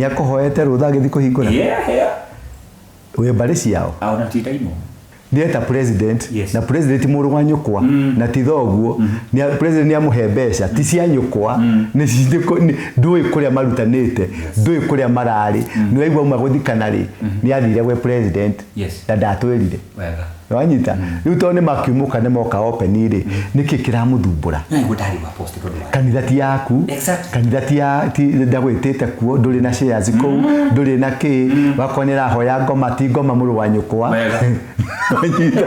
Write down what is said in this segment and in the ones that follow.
Nĩ akũhoete rũtha agĩthiĩ kũhingũra? Yeah. Wĩ mbarĩ ciao? Ona ti ndaimũ. Nĩeta president. Yes. Na president mũrũ wa nyũkwa na ti thoguo. President nĩ amũhe mbeca ti cia nyũkwa, ndũĩ kũrĩa marutanĩte, ndũĩ kũrĩa mararĩ. Nĩ waigua auma gũthikana rĩ, nĩ athire gwĩ president na ndatwĩrire. Wega. Wanyita rĩu tondũ nĩ makiumũka nĩ moka open rĩ, nĩkĩ kĩramũthumbũra? Na nĩguo ndarĩ wa post tondũ wa Kanitha ti yaku. Kanitha ti ya ti ndagwĩtĩte kuo, ndũrĩ na shares kũu, ndũrĩ na kĩ. Wakorwo nĩ arahoya ngoma, ti ngoma mũrũ wa nyũkwa. Wanyita?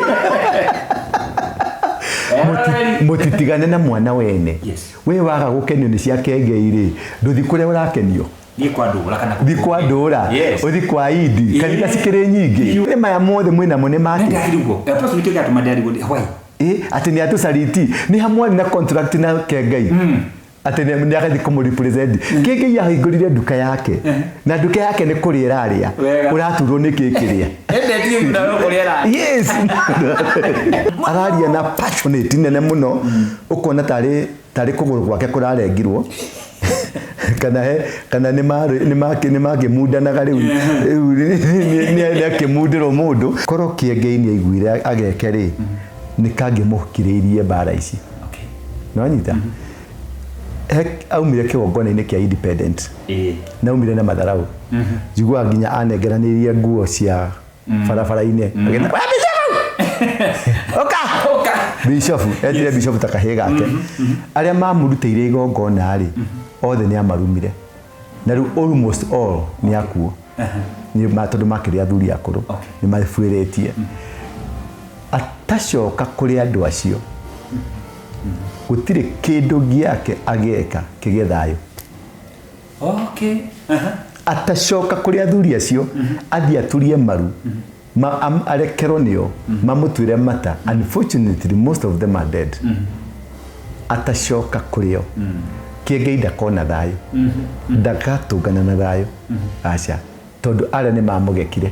Mũtitigane na mwana wene. We waga gũkenio nĩ cia Kengei rĩ, ndũthi kũrĩa ũrakenio. Thiĩ kwa Ndũra kana Thi kwa Ndũra. Ũthi kwa Idi. Kanitha cikĩrĩ nyingĩ. Nĩ maya mothe mwĩnamo nĩ make. Ndarigwo. Apostle, nĩkĩo gĩatũma ndarigwo. Why? Atĩ nĩ atũcariti nĩ hamwe na contract na Kengai, atĩ nĩ agathiĩ kũmũ represent. Kengei ahingũrire nduka yake na nduka yake nĩ kũrĩa ĩrarĩa. Ũraturwo nĩ kĩ kĩrĩa? Endetie mũno kũrĩa ĩrarĩa. Yes, araria na passionate nene mũno, ũkona tarĩ kũgũrũ gwake kũrarengirwo kana he kana nĩ makĩmundanaga. Rĩu nĩ akĩmundĩrwo mũndũ korwo Kĩengei nĩ aiguire ageke rĩ, nĩ kangĩmũkirĩirie mbara ici. Nĩwanyita? He aumire kĩgongona-inĩ kĩa independent na aumire na matharau. Njiguaga nginya anengeranĩirie nguo cia barabara-inĩ, agĩta, "We bishofu! Ũka!" Ũka. Bishofu etire bishofu ta kahĩĩ gake. Arĩa mamũrutĩire igongona rĩ, othe nĩ amarumire, na rĩu almost all nĩ akuo. Nĩ tondũ makĩrĩ athuri akũrũ, nĩ mabuĩrĩtie. Atacoka kũrĩ andũ acio, gũtirĩ kĩndũ gĩake ageka kĩgĩe thayũ. Atacoka kũrĩ athuri acio, athiĩ aturie maru, arekerwo nĩo mamũtuĩre mata. Unfortunately, most of them are dead. Atacoka kũrĩ o, Kĩengei ndakona thayũ, ndagatũngana na thayũ, aca, tondũ arĩa nĩ mamũgekire.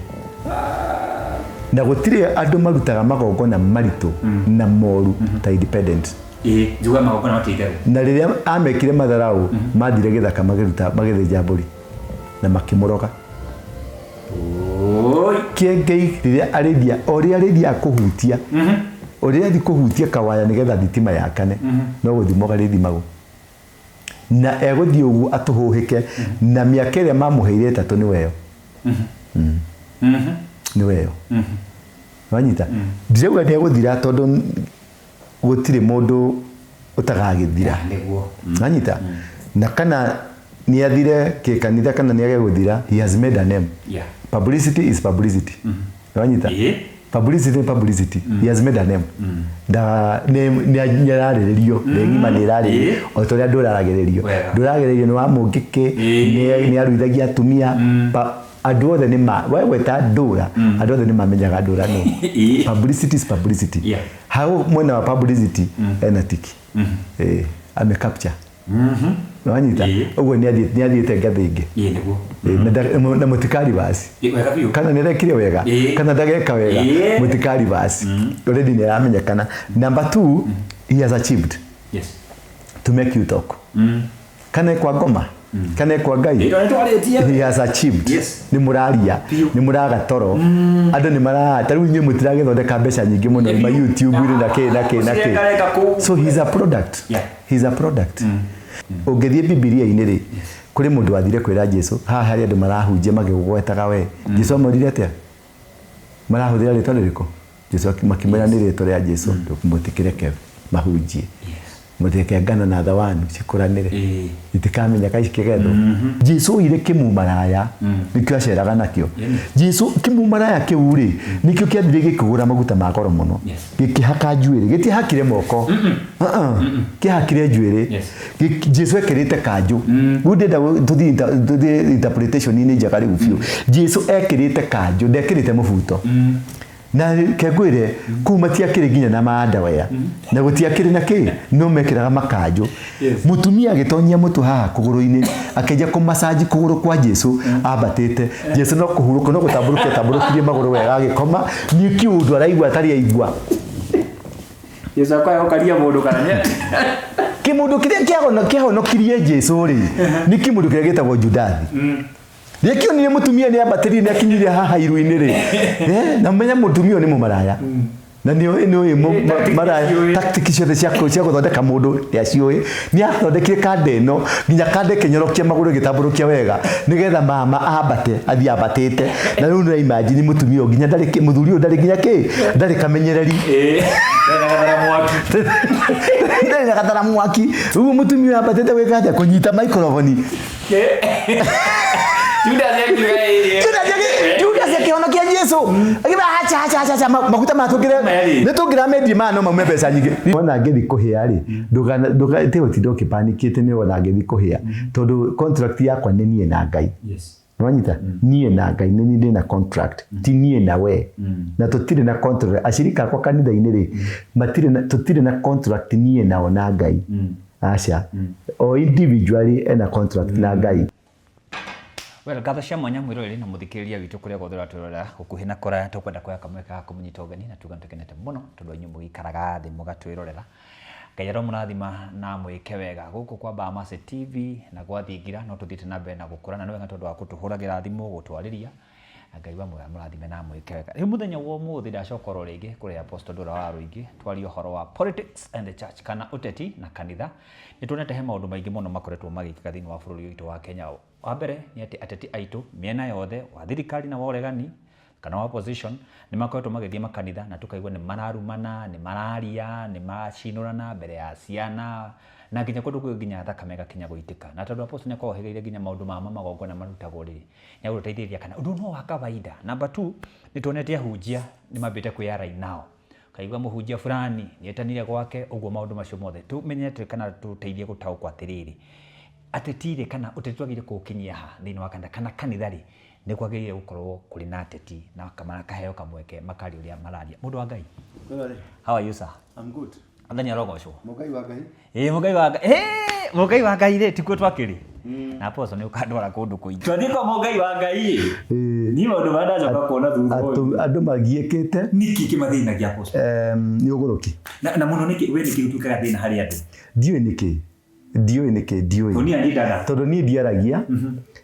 Na gũtirĩ andũ marutaga magongona maritũ na moru ta independent. Ĩĩ, njuga magongona matirĩ itherũ. Na rĩrĩa amekire matharau, mathire gĩthaka, makĩruta, magĩthĩnja mbũri na makĩmũroga. Oi. Kĩengei rĩrĩa arĩthia, o rĩrĩa arĩthiaga kũhutia, o rĩrĩa athiĩ kũhutia kawaya nĩgetha thitima yakane, no gũthimwo karĩthimagwo na egũthiĩ ũguo atũhũhĩke. Na mĩaka ĩrĩa mamũheire 3 nĩ weyo, nĩ weyo. Wanyita? Ndirauga nĩ egũthira, tondũ gũtirĩ mũndũ ũtagagĩthira. Wanyita? Na kana nĩ athire kĩkanitha kana nĩ age gũthira, he has made a name. Publicity is publicity. Wanyita? Publicity ni publicity. He has made a name. Da nĩ ararĩrĩrio thĩ ng'ima, nĩ ĩrarĩrĩrio o ta ũrĩa ndũraragĩrĩrio. Ndũragĩrĩrio nĩ wa mũngĩkĩ, nĩ aruithagia atumia. Andũ othe nĩ ma we gweta Ndũra, andũ othe nĩ mamenyaga Ndũra no. Publicity is publicity. Hau mwena wa publicity ena tiki, ame capture. Nĩwanyita? Ũguo nĩ athiĩte ngathĩ ĩngĩ. Ĩĩ, nĩguo. Na mũtikarivaci. Wega biũ. Kana nĩ arekire wega kana ndageka wega, mũtikarivaci, already nĩ aramenyekana. Number two, he has achieved to make you talk, kana kwa ngoma kana kwa Ngai. Ĩĩ, nĩ twarĩtie. He has achieved. Nĩ mũraria, nĩ mũraga toro, andũ nĩ mara ta rĩu inyuĩ mũtiragĩthondeka mbeca nyingĩ mũno ma YouTube-inĩ na kĩ na kĩ na kĩ. Ũcirekareka kũu. So he's a product. He's a product. Ũngĩthiĩ Bibilia-inĩ rĩ, kũrĩ mũndũ wathire kwĩra Jesu, haha harĩ andũ marahunjia magĩgũgwetaga we. Jesu amwĩrire atĩa? Marahũthĩra rĩtwa rĩrĩkũ? Jesu makĩmwĩra nĩ rĩtwa rĩa Jesu. Mũtikĩreke mahunjie, mũtireke ngano na thawanu cikũranĩre, itikamenya kai cikĩgethwo. Jesu oire kĩmumaraya nĩkĩo aceraga nakĩo. Jesu kĩmumaraya kĩu rĩ, nĩkĩo kĩathire gĩkĩgũra maguta ma goro mũno, gĩkĩhaka njuĩrĩ. Gĩtiahakire moko. Uh-uh. Kĩahakire njuĩrĩ. Jesu ekĩrĩte kanjũ. Rĩu ndĩrenda tũthiĩ interpretation-inĩ njega rĩu biũ. Jesu ekĩrĩte kanjũ, ndekĩrĩte mũbuto. Na ke ngwĩre, kũu matiakĩrĩ nginya na maandawea na gũtiakĩrĩ na kĩ, no mekĩraga makanjũ. Mũtumia agĩtonyia mũtwe haha kũgũrũ-inĩ, akĩanjia kũmacanji kũgũrũ kwa Jesu ambatĩte. Jesu no kũhurũka, no gũtambũrũkia tambũrũkirie magũrũ wega, agĩkoma. Nĩ kĩũndũ araigua atarĩ aigua. Jesu akoya gũkaria mũndũ kana nĩ Kĩmũndũ kĩrĩa kĩahonokirie Jesu rĩ, nĩ kĩmũndũ kĩrĩa gĩtagwo Judathi. Nĩakĩonire mũtumia nĩ ambatĩrie nĩ akinyire haha iru-inĩ rĩ. Eh, na menya mũtumia ũyũ nĩ mũmaraya. Na nĩ ũĩ nĩ ũĩ Tactic maraya nĩaciũĩ. tactic ciothe cia gũthondeka mũndũ nĩ aciũĩ. Nĩ athondekire kanda ĩno nginya kanda ĩkĩnyorokia magũrũ ĩgĩtambũrũkia wega nĩgetha mama ambate athiĩ ambatĩte. Na rĩu nĩ imagine mũtumia ũyũ nginya ndarĩ mũthuri ũyũ ndarĩ nginya kĩ ndarĩ kamenyereri. Ndarĩ na gathara mwaki. Ndarĩ na gathara mwaki. Rĩu mũtumia ũyũ ambatĩte gwĩka atĩa? Kũnyita microphone. Judas akiuga ĩĩ. Judas akĩhonokia Jesu akiuga acha acha acha acha maguta maya tũngĩre Maya-rĩ. nĩ tũngĩramendie maya no maume mbeca nyingĩ. Wona ngĩthiĩ kũhĩa rĩ ndũgate gũtinda ũkĩpanikĩte nĩ wona ngĩthiĩ kũhĩa tondũ contract yakwa nĩ niĩ na Ngai. Nĩwanyita? Niĩ na Ngai nĩ niĩ ndĩna contract ti niĩ na we na tũtirĩ na contract acirika akwa kanitha-inĩ rĩ matirĩ na tũtirĩ na contract niĩ nao na Ngai. Aca o individually ena contract na Ngai. Well, ngatho cia mwanya mwĩroreri na mũthikĩrĩria witũ kũrĩa guothe ũratwĩrorera gũkuhĩ na kũraya tũkwenda kuoya kamweke ga kũmũnyita ũgeni na tuga nĩtũkenete mũno tondũ inyuĩ mũgĩikaraga thĩ mũgatwĩrorera. Ngai aromũrathima na mwĩke wega. Gũkũ kwa Bahamase TV na gwa Thingira no tũthiĩte na mbere na gũkũra na nĩ wega tondũ wa gũtũhũragĩra thimũ gũtwarĩria. Ngai wa muoyo amũrathime na amwĩke wega. Rĩu mũthenya wa ũmũthĩ ndacoka oro rĩngĩ kũrĩ Apostle Ndũra wa Rũingĩ twarie ũhoro wa politics and the church kana ũteti na kanitha. Nĩ tuonete he maũndũ maingĩ mũno makoretwo magĩkĩka thĩinĩ wa bũrũri witũ wa Kenya. Wa mbere nĩ atĩ ateti aitũ mĩena yothe wa thirikari na wa ũregani kana wa opposition nĩ makoretwo magĩthiĩ makanitha na tũkaigua nĩ mararumana, nĩ mararia, nĩ macinũrana mbere ya ciana na nginya kũndũ kwĩ nginya thakame ĩgakinya gũitĩka. Na tondũ Apostle nĩ akoragwo ohĩgĩrĩire nginya maũndũ ma magongona marutagwo rĩ, nĩ agũtũteithĩrĩria kana ũndũ no wa kawaida. Number 2 nĩ tuonete ahunjia nĩ mambĩte kwĩyara nao. Kaigua mũhunjia fulani nĩ etanire gwake ũguo maũndũ macio mothe tũmenye kana tũteithie gũtaũkwo atĩrĩrĩ ateti rĩ kana ũteti twagĩrĩire kũũkinyia ha thĩinĩ wa kanitha kana kanitha rĩ nĩ kwagĩrĩire gũkorwo kũrĩ na ateti na makaheo kamweke makaria ũrĩa mararia. Mũndũ wa Ngai. How are you sir? I'm good. Athani arogocwo. Mũngai wa Ngai. Ĩĩ Mũngai wa Ngai. Ĩĩ Mũngai wa Ngai rĩ tikuo twakĩrĩ. Na Apostle nĩ ũkandwara kũndũ kũingĩ. Twathiĩ kwa Mũngai wa Ngai ĩ. Niĩ maũndũ marĩa ndacoka kuona thutha ũyũ. Andũ magiĩkĩte. Nĩkĩ kĩmathĩnagia Apostle? Nĩ ũgũrũki. Na mũno nĩkĩ we nĩkĩ ũtuĩkaga thĩna harĩ andũ? Ndiũĩ nĩkĩ. Ndiũĩ nĩkĩ, ndiũĩ. Tondũ niĩ ndindaga. Tondũ niĩ ndiaragia.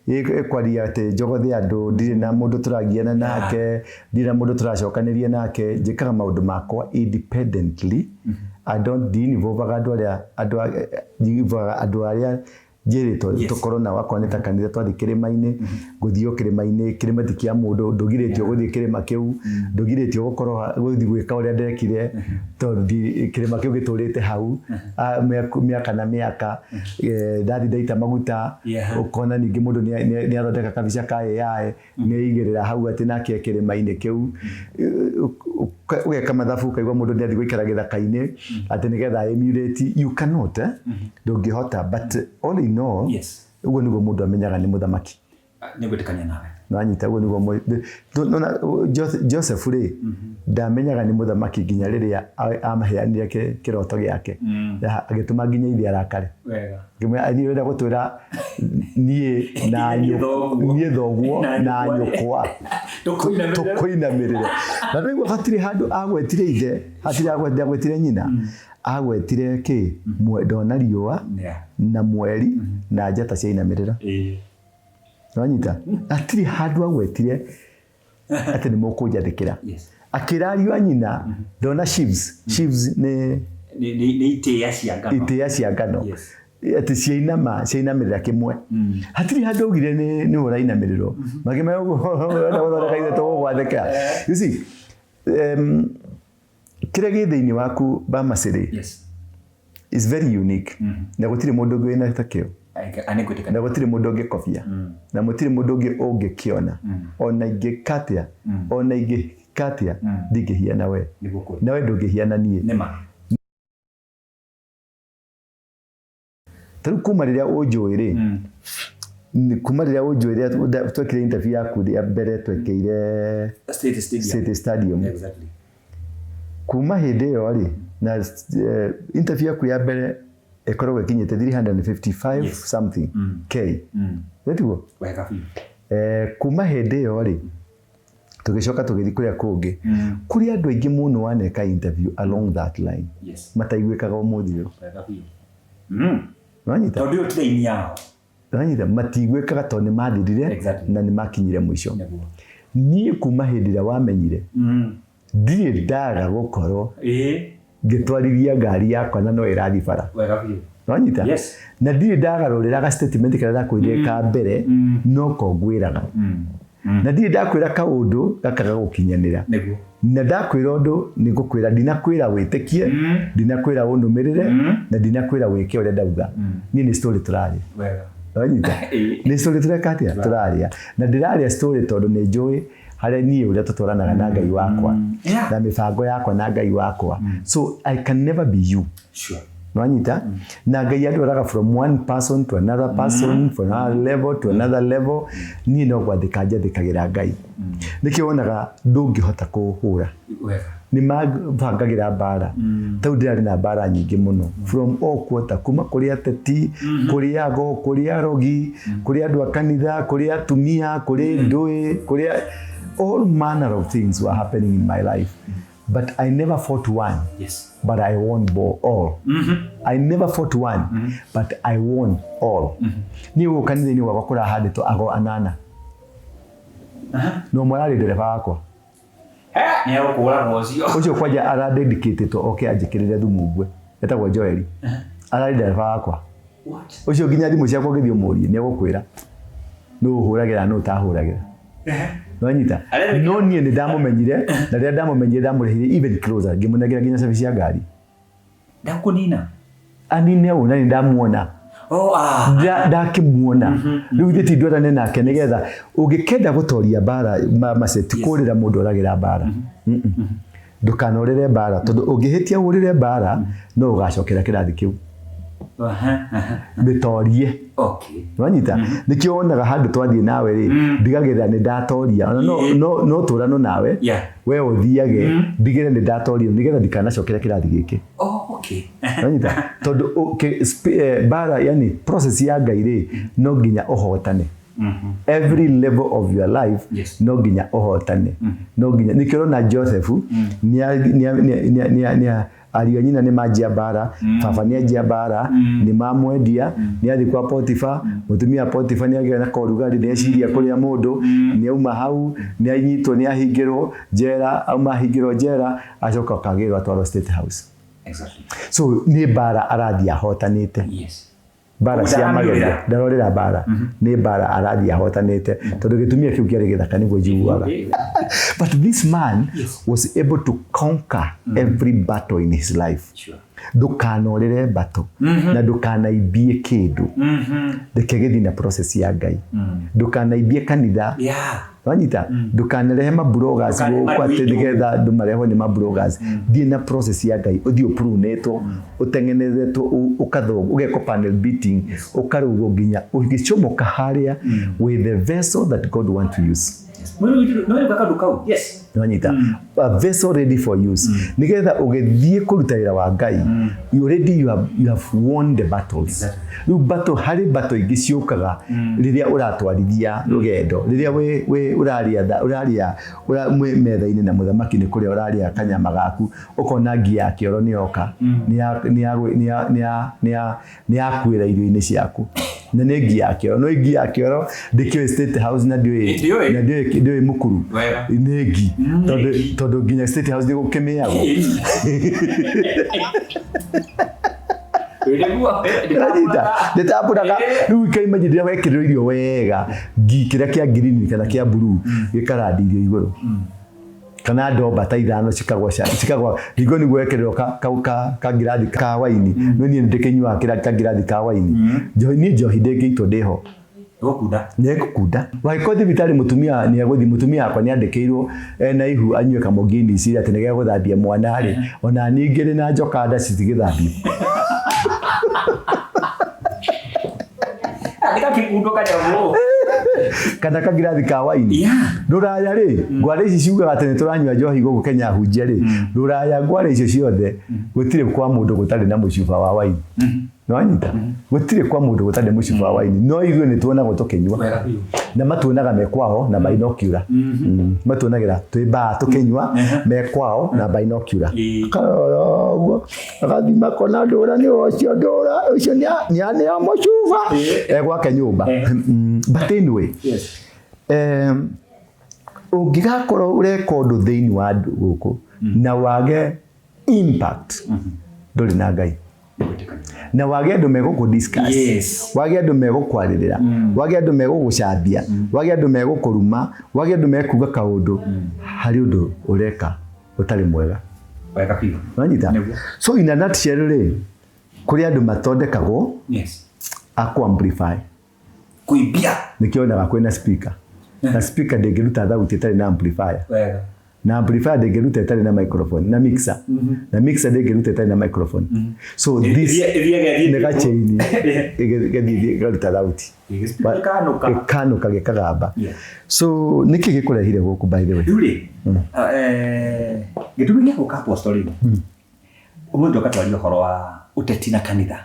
Ĩkwaria atĩ njogothe andũ, ndirĩ na mũndũ tũragiana nake, ndirĩ na mũndũ tũracokanĩria nake, njĩkaga maũndũ makwa independently. I don't ndi-involvaga andũ arĩa andũ andũ arĩa njĩrĩtwo tũkorwo nao akorwo nĩ ta kanitha twathiĩ kĩrĩma-inĩ, ngũthiĩ o kĩrĩma-inĩ, kĩrĩma ti kĩa mũndũ, ndũgirĩtio gũthiĩ kĩrĩma kĩu, ndũgirĩtio gũkorwo gũthiĩ gwĩka ũrĩa ndekire, tondũ kĩrĩma kĩu gĩtũrĩte hau mĩaka na mĩaka, ndathiĩ ndaita maguta, ũkona ningĩ mũndũ nĩ athondeka kabica ka AI, nĩ aigĩrĩra hau atĩ nake e kĩrĩma-inĩ kĩu, ũgeka mathabu ũkaigua mũndũ nĩ athiĩ gũikara gĩthaka-inĩ atĩ nĩgetha emulate, you cannot, ndũngĩhota, but all in all, ũguo nĩguo mũndũ amenyaga nĩ mũthamaki. Nĩngwĩtĩkania nawe. Nĩwanyita ũguo nĩguo Joseph rĩ, ndamenyaga nĩ mũthamaki nginya rĩrĩa amaheanire kĩroto gĩake. Agĩtũma nginya ithe arakare. Ngĩmwĩra niĩ ũrenda gũtwĩra niĩ na niĩ thoguo na nyũkwa tũkũinamĩrĩre. Na rĩu hatirĩ handũ agwetire ithe, hatirĩ agwetire nyina, agwetire kĩ ndona riũa na mweri na njata ciainamĩrĩra. Nĩwanyita? Hatirĩ handũ agwetire atĩ nĩ mũkũnjathĩkĩra. Akĩra ariũ a nyina ndona sheaves. Sheaves nĩ itĩĩa cia ngano. Itĩĩa cia ngano. Atĩ ciainama, ciainamĩrĩra kĩmwe. Hatirĩ handũ augire nĩ ũrainamĩrĩrwo. Makĩmenya ũguo ũrenda gũthondeka ithe tũgũgwathĩkĩra. You see, kĩrĩa gĩ thĩinĩ waku Bamasi rĩ, is very unique. Na gũtirĩ mũndũ ũngĩ wĩna ta kĩo. Na gũtirĩ mũndũ ũngĩkobia. Na gũtirĩ mũndũ ũngĩ ũngĩkĩona. Ona ingĩka atĩa, ona ingĩka atĩa, ndingĩhiana we. Na we ndũngĩhiana niĩ. Ta rĩu kuma rĩrĩa ũnjũĩ rĩ, kuma rĩrĩa ũnjũĩ rĩrĩa twekire interview yaku ya mbere twekĩire City Stadium. Kuma hĩndĩ ĩyo rĩ, na interview yaku ya mbere ĩkoragwo ĩkinyĩte 355 something K. Nĩtiguo? Kuma hĩndĩ ĩyo rĩ, tũgĩcoka tũgĩthiĩ kũrĩa kũngĩ. Kũrĩ andũ aingĩ mũno waneka interview along that line. Mataiguĩkaga ũmũthĩ ũyũ. Nĩwanyita? Tondũ ĩyo ti line yao. Wanyita matiguĩkaga tondũ nĩ mathirire na nĩ makinyire mũico. Niĩ kuma hĩndĩ ĩrĩa wamenyire ndirĩ ndaga gũkorwo ngĩtwarithia ngari yakwa na no ĩrathiĩ bara. Wanyita? Na ndirĩ ndagarũrĩra ga statement karĩa ndakwĩrire ka mbere no ko ngwĩraga. Na ndirĩ ndakwĩra kaũndũ gakaga gũkinyanĩra. Na ndakwĩra ũndũ nĩ ngũkwĩra, ndinakwĩra wĩtĩkie, ndinakwĩra ũnũmĩrĩre, na ndinakwĩra wĩke ũrĩa ndauga. Niĩ nĩ story tũraria. Wanyita? Nĩ story tũreka atĩa? Tũraria. Na ndĩraria story tondũ nĩ njũĩ harĩa niĩ ũrĩa tũtwaranaga na Ngai wakwa na mĩbango yakwa na Ngai wakwa. So I can never be you. Nwanyita? Na Ngai andwaraga from one person to another person, from another level to another level. Niĩ no gwathĩka njathĩkagĩra Ngai. Nĩkĩo wonaga ndũngĩhota kũhũra. Nĩ mabangagĩra mbara. Tau ndĩrarĩ na mbara nyingĩ mũno. From all quarter, kuma kũrĩ ateti, kũrĩ ago, kũrĩ arogi, kũrĩ andũ a kanitha, kũrĩ atumia, kũrĩ ndũĩ, kũrĩ all manner of things were happening in my life. But I never fought one. But I won all. I never fought one, but I won all. Niĩ gũkũ kanitha-inĩ gwakwa kũrahandĩtwo ago anana. No ũmwe ararĩ ndereba wakwa. Nĩ egũkũraga ũcio. Ũcio kwanja aradedicatĩtwo oke anjĩkĩrĩre thumu ngue. Etagwo Joeli. Ararĩ ndereba wakwa. Ũcio nginya thimũ ciakwa ũngĩthiĩ ũmũrie nĩ egũkwĩra nũ ũhũragĩra nũ ũtahũragĩra. Nwanyita? No niĩ nĩ ndamũmenyire na rĩrĩa ndamũmenyire ndamũrĩhire even closer ngĩmũnengera nginya cabi cia ngari. Ndakũnina. Anine ũũ na nĩ ndamuona. Ndakĩmuona. Rĩu ithuĩ ti ndwarane nake nĩgetha ũngĩkenda gũtoria mbara mace ti kũrĩra mũndũ oragĩra mbara. Ndũkanorĩre mbara tondũ ũngĩhĩtia ũrĩre mbara no ũgacokera kĩrathi kĩu. Mĩtorie. Nwanyita? Nĩkĩo wonaga handũ twathiĩ nawe rĩ, ndigagĩrĩra nĩ ndatoria. Ona no tũrano nawe, we ũthiage, ndigĩrĩre nĩ ndatoria nĩgetha ndikanacokere kĩrathi gĩkĩ. Nwanyita? Tondũ mbara, yani process ya Ngai rĩ, no nginya ũhotane. Every level of your life no nginya ũhotane. No nginya nĩkĩo ũrona Joseph nĩ ariũ a nyina nĩ manjia mbara, baba nĩ anjia mbara, nĩ mamwendia, nĩ athiĩ kwa Potifa, mũtumia wa Potifa nĩ agĩa na korugarĩ, nĩ eciria kũrĩa mũndũ, nĩ auma hau, nĩ anyitwo, nĩ ahingĩrwo njera, auma ahingĩrwo njera, acoka akagĩrwo atwarwo State House. So nĩ mbara arathiĩ ahotanĩte. Mbara cia magerio, ndarorĩra mbara, nĩ mbara arathiĩ ahotanĩte, tondũ gĩtumia kĩu kĩarĩ gĩthaka nĩguo njiguaga. But this man was able to conquer every battle in his life. Ndũkanorĩre battle na ndũkanaimbie kĩndũ. Reke gĩthiĩ na process ya Ngai. Ndũkanaimbie kanitha. Wanyita? Ndũkanerehe mabloggers gũkũ atĩ nĩgetha andũ marehwo nĩ mabloggers. Thiĩ na process ya Ngai, ũthiĩ ũprunĩtwo, ũtengenezetwo, ũkathongwo, ũgekwo panel beating, ũkarugwo nginya ũgĩcomoka harĩa with the vessel that God want to use. Wanyita? A vessel ready for use. Nĩgetha ũgĩthiĩ kũruta wĩra wa Ngai, you already you have won the battles. Rĩu battle, harĩ battle ingĩ ciũkaga rĩrĩa ũratwarithia rũgendo, rĩrĩa wĩ ũrarĩa ũrarĩa mwĩ metha-inĩ na mũthamaki nĩ kũrĩa ũrarĩa kanyama gaku, ũkona ngi ya kĩoro nĩ yoka, nĩ yakuĩra irio-inĩ ciaku. Na nĩ ngi ya kĩoro, no ngi ya kĩoro ndĩkĩũĩ State House na ndĩũĩ na ndĩũĩ Mukuru. Nĩ ngi. Tondũ nginya State House nĩ gũkĩmĩagwo. Ndĩtambũraga. Rĩu ikaimagine rĩrĩa wekĩrĩrwo irio wega, ngi kĩrĩa kĩa green kana kĩa blue gĩkarandi irio igũrũ. Kana ndomba ta ithano cikagwa cikagwa hingo nĩguo wekĩrĩrwo ka ngirathi ka waini. No niĩ nĩndĩkĩnyuaga kĩrĩa ka ngirathi ka waini. Niĩ njohi ndĩngĩitwo ndĩho. Nĩgũkunda. Nĩgũkunda. Wangĩkorwo thibitarĩ mũtumia nĩegũthiĩ, mũtumia wakwa nĩandĩkĩirwo ena ihu anyue kamũginisi atĩ nĩgegũthambia mwana rĩ, ona niĩ ngĩrĩ na njoka nda citigĩthambio. Andĩka kĩkundo kanyamũ. Kana kangirathi ka waini. Rũraya rĩ, ngware ici ciugaga atĩ nĩ tũranyua njohi gũkũ Kenya hunjia rĩ, rũraya ngware icio ciothe gũtirĩ kwa mũndũ gũtarĩ na mũcuba wa waini. Nĩwanyita? Gũtirĩ kwa mũndũ gũtarĩ mũcuba wa waini, no ithuĩ nĩ tuonagwo tũkĩnyua. Wega biũ. Na matuonaga me kwao na binocular. Matuonagĩra twĩ baa tũkĩnyua me kwao na binocular. Akarora ũguo agathima akona ndũra nĩ ũcio ndũra ũcio nĩ aneo mũcuba e gwake nyũmba. But anyway, ũngĩgakorwo ũreka ũndũ thĩinĩ wa andũ gũkũ na wage impact, ndũrĩ na Ngai. Na wage andũ megũkũ discuss, wage andũ megũkwarĩrĩra, wage andũ megũgũcambia, wage andũ megũkũruma, wage andũ mekuga kaũndũ, harĩ ũndũ ũreka ũtarĩ mwega. Wega biũ. Wanyita? Nĩguo. So in a nutshell rĩ, kũrĩ andũ mathondekagwo a kũ amplify. Kũimbia. Nĩkĩo wonaga kwĩna speaker. Na speaker ndĩngĩruta thauti ĩtarĩ na amplifier. Wega. Na amplifier ndĩngĩruta ĩtarĩ na microphone, na mixer. Na mixer ndĩngĩruta ĩtarĩ na microphone. So this Ĩthiaga ĩthiĩte nĩ gachain ĩgathiĩ ĩkaruta thauti. Gĩkanũka. Gĩkanũka gĩkagamba. So nĩkĩ gĩkũrehire gũkũ by the way? Rĩu rĩ, gĩtũmi gĩa gũka apostle rĩ, ũmũthĩ tũka twaria ũhoro wa ũteti na kanitha.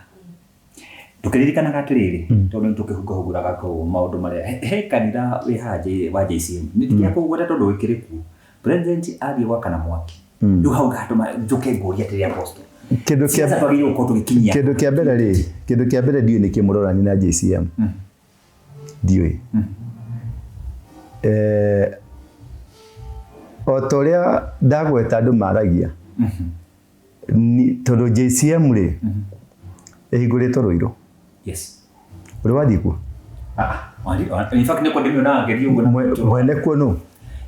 Tũkĩririkanaga atĩrĩrĩ, tondũ nĩ tũkĩhungahunguraga kũu maũndũ marĩa, he kanitha wĩ haha wa JCM. Nĩ ndikia kũgweta tondũ wĩkĩrĩ kuo. President athiĩ gwakana mwaki. Rĩu hau ngatũma njũke ngũrie atĩrĩ apostle. Kĩndũ kĩa Siasa twagĩrĩirwo gũkorwo tũgĩkinyia. Kĩndũ kĩa mbere rĩ, kĩndũ kĩa mbere ndiũĩ nĩkĩ mũrorani na JCM. Ndiũĩ. O ta ũrĩa ndagweta andũ maragia, tondũ JCM rĩ, ĩhingũrĩtwo Rũirũ. Ũrĩ wathiĩ kuo? In fact, nĩkuo ndĩmĩonaga ngĩthiĩ ũguo na Mwene kuo nũ?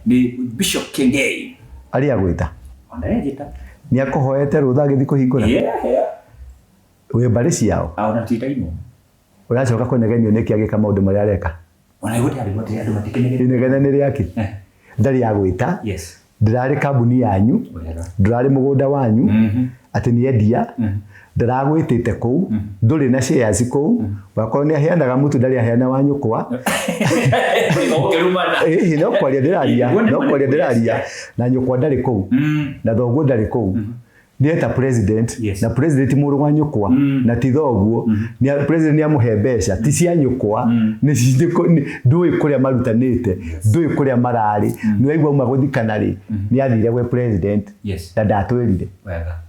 Nĩ Bishop Kengei. Arĩa agwĩta? Ona enjĩta. Nĩ akũhoete rũtha agĩthiĩ kũhingũra? Yeah, yeah. Wĩ mbarĩ ciao? Ona ti taimũ. Ũracoka kũnegenio nĩkĩ agĩka maũndũ marĩa areka? Ona igũrũ ndĩrarigwo atĩrĩ, andũ matikĩnegenia. Inegene nĩ rĩakĩ? Ndarĩ agwĩta. Ndĩrarĩ kambuni yanyu. Ndũrarĩ mũgũnda wanyu. Atĩ nĩ endia. Ndaragwĩtĩte kũu. Ndũrĩ na shares kũu. Wakorwo nĩ aheanaga mũtu ndarĩ aheana wa nyũkwa. Ĩĩ, no kwaria ndĩraria, no kwaria ndĩraria. Na nyũkwa ndarĩ kũu. Na thoguo ndarĩ kũu. Nĩ eta president. Na president mũrũ wa nyũkwa. Na ti thoguo. President nĩ amũhe mbeca, ti cia nyũkwa. Ndũĩ kũrĩa marutanĩte, ndũĩ kũrĩa mararĩ. Nĩ waigua auma gũthikana rĩ, nĩ athire gwĩ president. Na ndatwĩrire.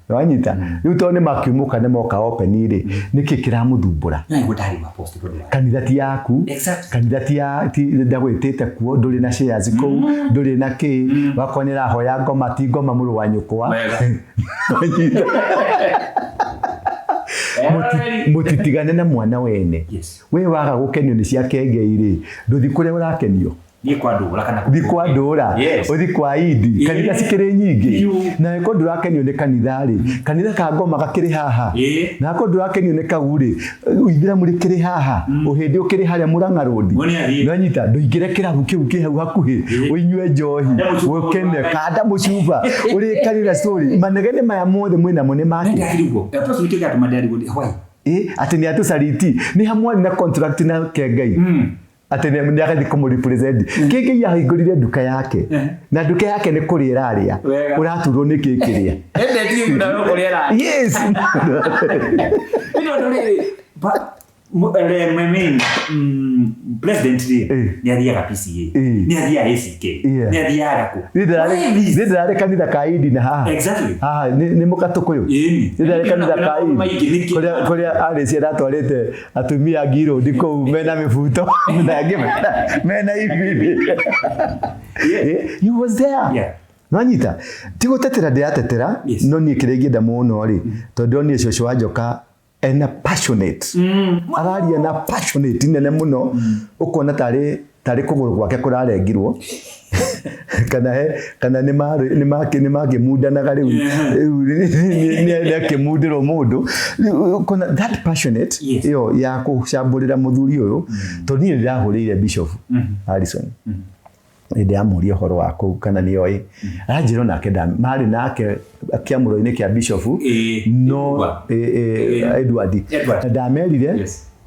Wanyita? Rĩu tondũ nĩ makiumũka nĩ moka open rĩ, nĩkĩ kĩramũthumbũra? Kanitha ti yaku. Kanitha ti ya, ti ndagwĩtĩte kuo, ndũrĩ na shares kũu, ndũrĩ na kĩ. Wakorwo nĩ ũrahoya ngoma, ti ngoma mũrũ wa nyũkwa. Wanyita? Mũtitigane na mwana wene. We waga gũkenio nĩ cia Kengei rĩ, ndũthi kũrĩa ũrakenio. Thiĩ kwa Ndũra kana Thiĩ kwa Ndũra, ũthiĩ kwa Indi, kanitha cikĩrĩ nyingĩ. Na angĩkorwo ndũrakenio nĩ kanitha rĩ, kanitha ka ngoma gakĩrĩ haha. Na angĩkorwo ndũrakenio nĩ kau rĩ, Ithĩramu rĩkĩrĩ haha, Ũhĩndĩ ũkĩrĩ harĩa Mũrang'a Road. Nĩwanyita? Ndũingĩre kĩrabu kĩu kĩ hau hakuhĩ, ũinyue njohi, ũkene, kanda mũcuba, ũrĩkanĩra story. Manegene maya mothe mwĩnamo nĩ makĩ? Atĩ nĩ atũcariti. Nĩ ha mwarĩ na contract na Kengei? Atĩ nĩ agathiĩ kũmũ represent. Kengei ahingũrire nduka yake. Na nduka yake nĩ kũrĩa ĩrarĩa. Ũraturwo nĩ kĩ kĩrĩa? Yes. President rĩ, nĩ athiaga PCA, nĩ athiaga ACK, nĩ athiaga kũ? Niĩ ndĩrarĩ kanitha ka Indi na haha. Haha nĩ mũkatũkũyũ. Niĩ ndĩrarĩ kanitha ka Indi. Kũrĩa arĩcia ndatwarĩte atumia ngirũndi kũu mena mĩbuto na angĩ mena ibindi. He was there. Nwanyita? Ti gũtetera ndĩratetera, no niĩ kĩrĩa ingĩenda mũno rĩ, tondũ ndĩronire cũcũ wa Njoka ena passionate. Araria na passionate nene mũno, ũkona tarĩ kũgũrũ gwake kũrarengirwo. Kana he, kana nĩ marĩ, nĩ makĩ, nĩ makĩmundanaga rĩu. Rĩu nĩ akĩmundĩrwo mũndũ. Rĩu ũkona that passionate ĩyo ya gũcambũrĩra mũthuri ũyũ, tondũ niĩ ndĩrahũrĩire Bishop Harrison. Nĩ ndĩramũria ũhoro wa kũu kana nĩ oĩ. Aranjĩra onake marĩ nake kĩamũro-inĩ kĩa Bishop, no, Edward. Na ndamerire,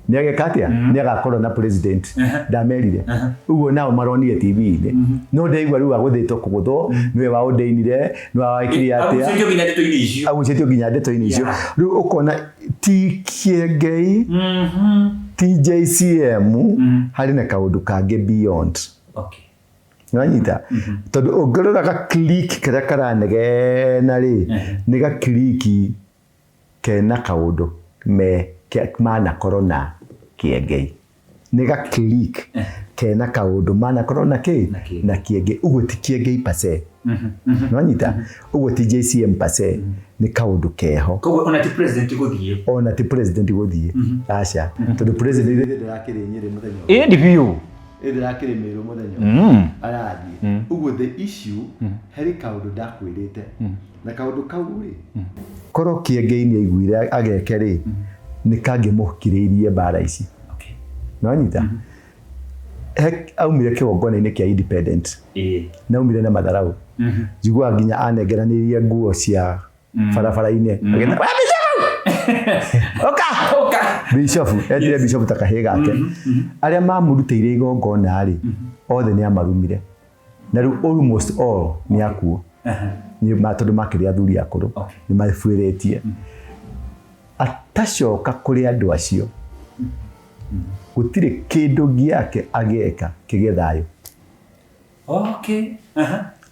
Nĩ ageka atĩa? Nĩ agakorwo na president. Ndamerire ũguo, nao maronire TV-inĩ, no ndaigua rĩu agũthĩtwo kũgũthwo, nĩwe waũndĩinire, nĩwe wekire atĩa. Agucĩtio nginya ndeto-inĩ icio. Agucĩtio nginya ndeto-inĩ icio. Rĩu ũkona ti Kĩengei, ti JCM, harĩ na kaũndũ kangĩ beyond. Nĩwanyita? Tondũ ũngĩrora ga clique karĩa karanegena rĩ, nĩ ga clique kena kaũndũ me manakorwo na Kĩengei, nĩ ga clique kena kaũndũ manakorwo na kĩ? Na Kĩengei. Na Kĩengei. Ũguo ti Kĩengei per se. Nĩwanyita? Ũguo ti JCM per se, nĩ kaũndũ keho. Koguo ona ti president gũthiĩ. Ona ti president gũthiĩ, aca, tondũ president ithe ndĩrakĩrĩ Nyĩrĩ mũthenya ũyũ. Ĩndi biũ. Ĩ ndĩrakĩrĩ Mĩrũ mũthenya ũyũ arathiĩ ũguo. The issue, harĩ kaũndũ ndakwĩrĩte, na kaũndũ kau rĩ, korwo Kĩengei nĩ aiguire ageke rĩ, nĩ kangĩmũkirĩirie mbara ici. Nĩwanyita? He aumire kĩgongona-inĩ kĩa independent na aumire na matharau. Njiguaga nginya anengeranĩirie nguo cia barabara-inĩ, agĩta, "We bishofu! Ũka!" Ũka. Bishofu etire bishofu ta kahĩĩ gake. Arĩa mamũrutĩire igongona rĩ, othe nĩ amarumire, na rĩu almost all nĩ akuo. Nĩ tondũ makĩrĩ athuri akũrũ, nĩ mabuĩrĩtie. Atacoka kũrĩ andũ acio, gũtirĩ kĩndũ gĩake ageka kĩgĩe thayũ.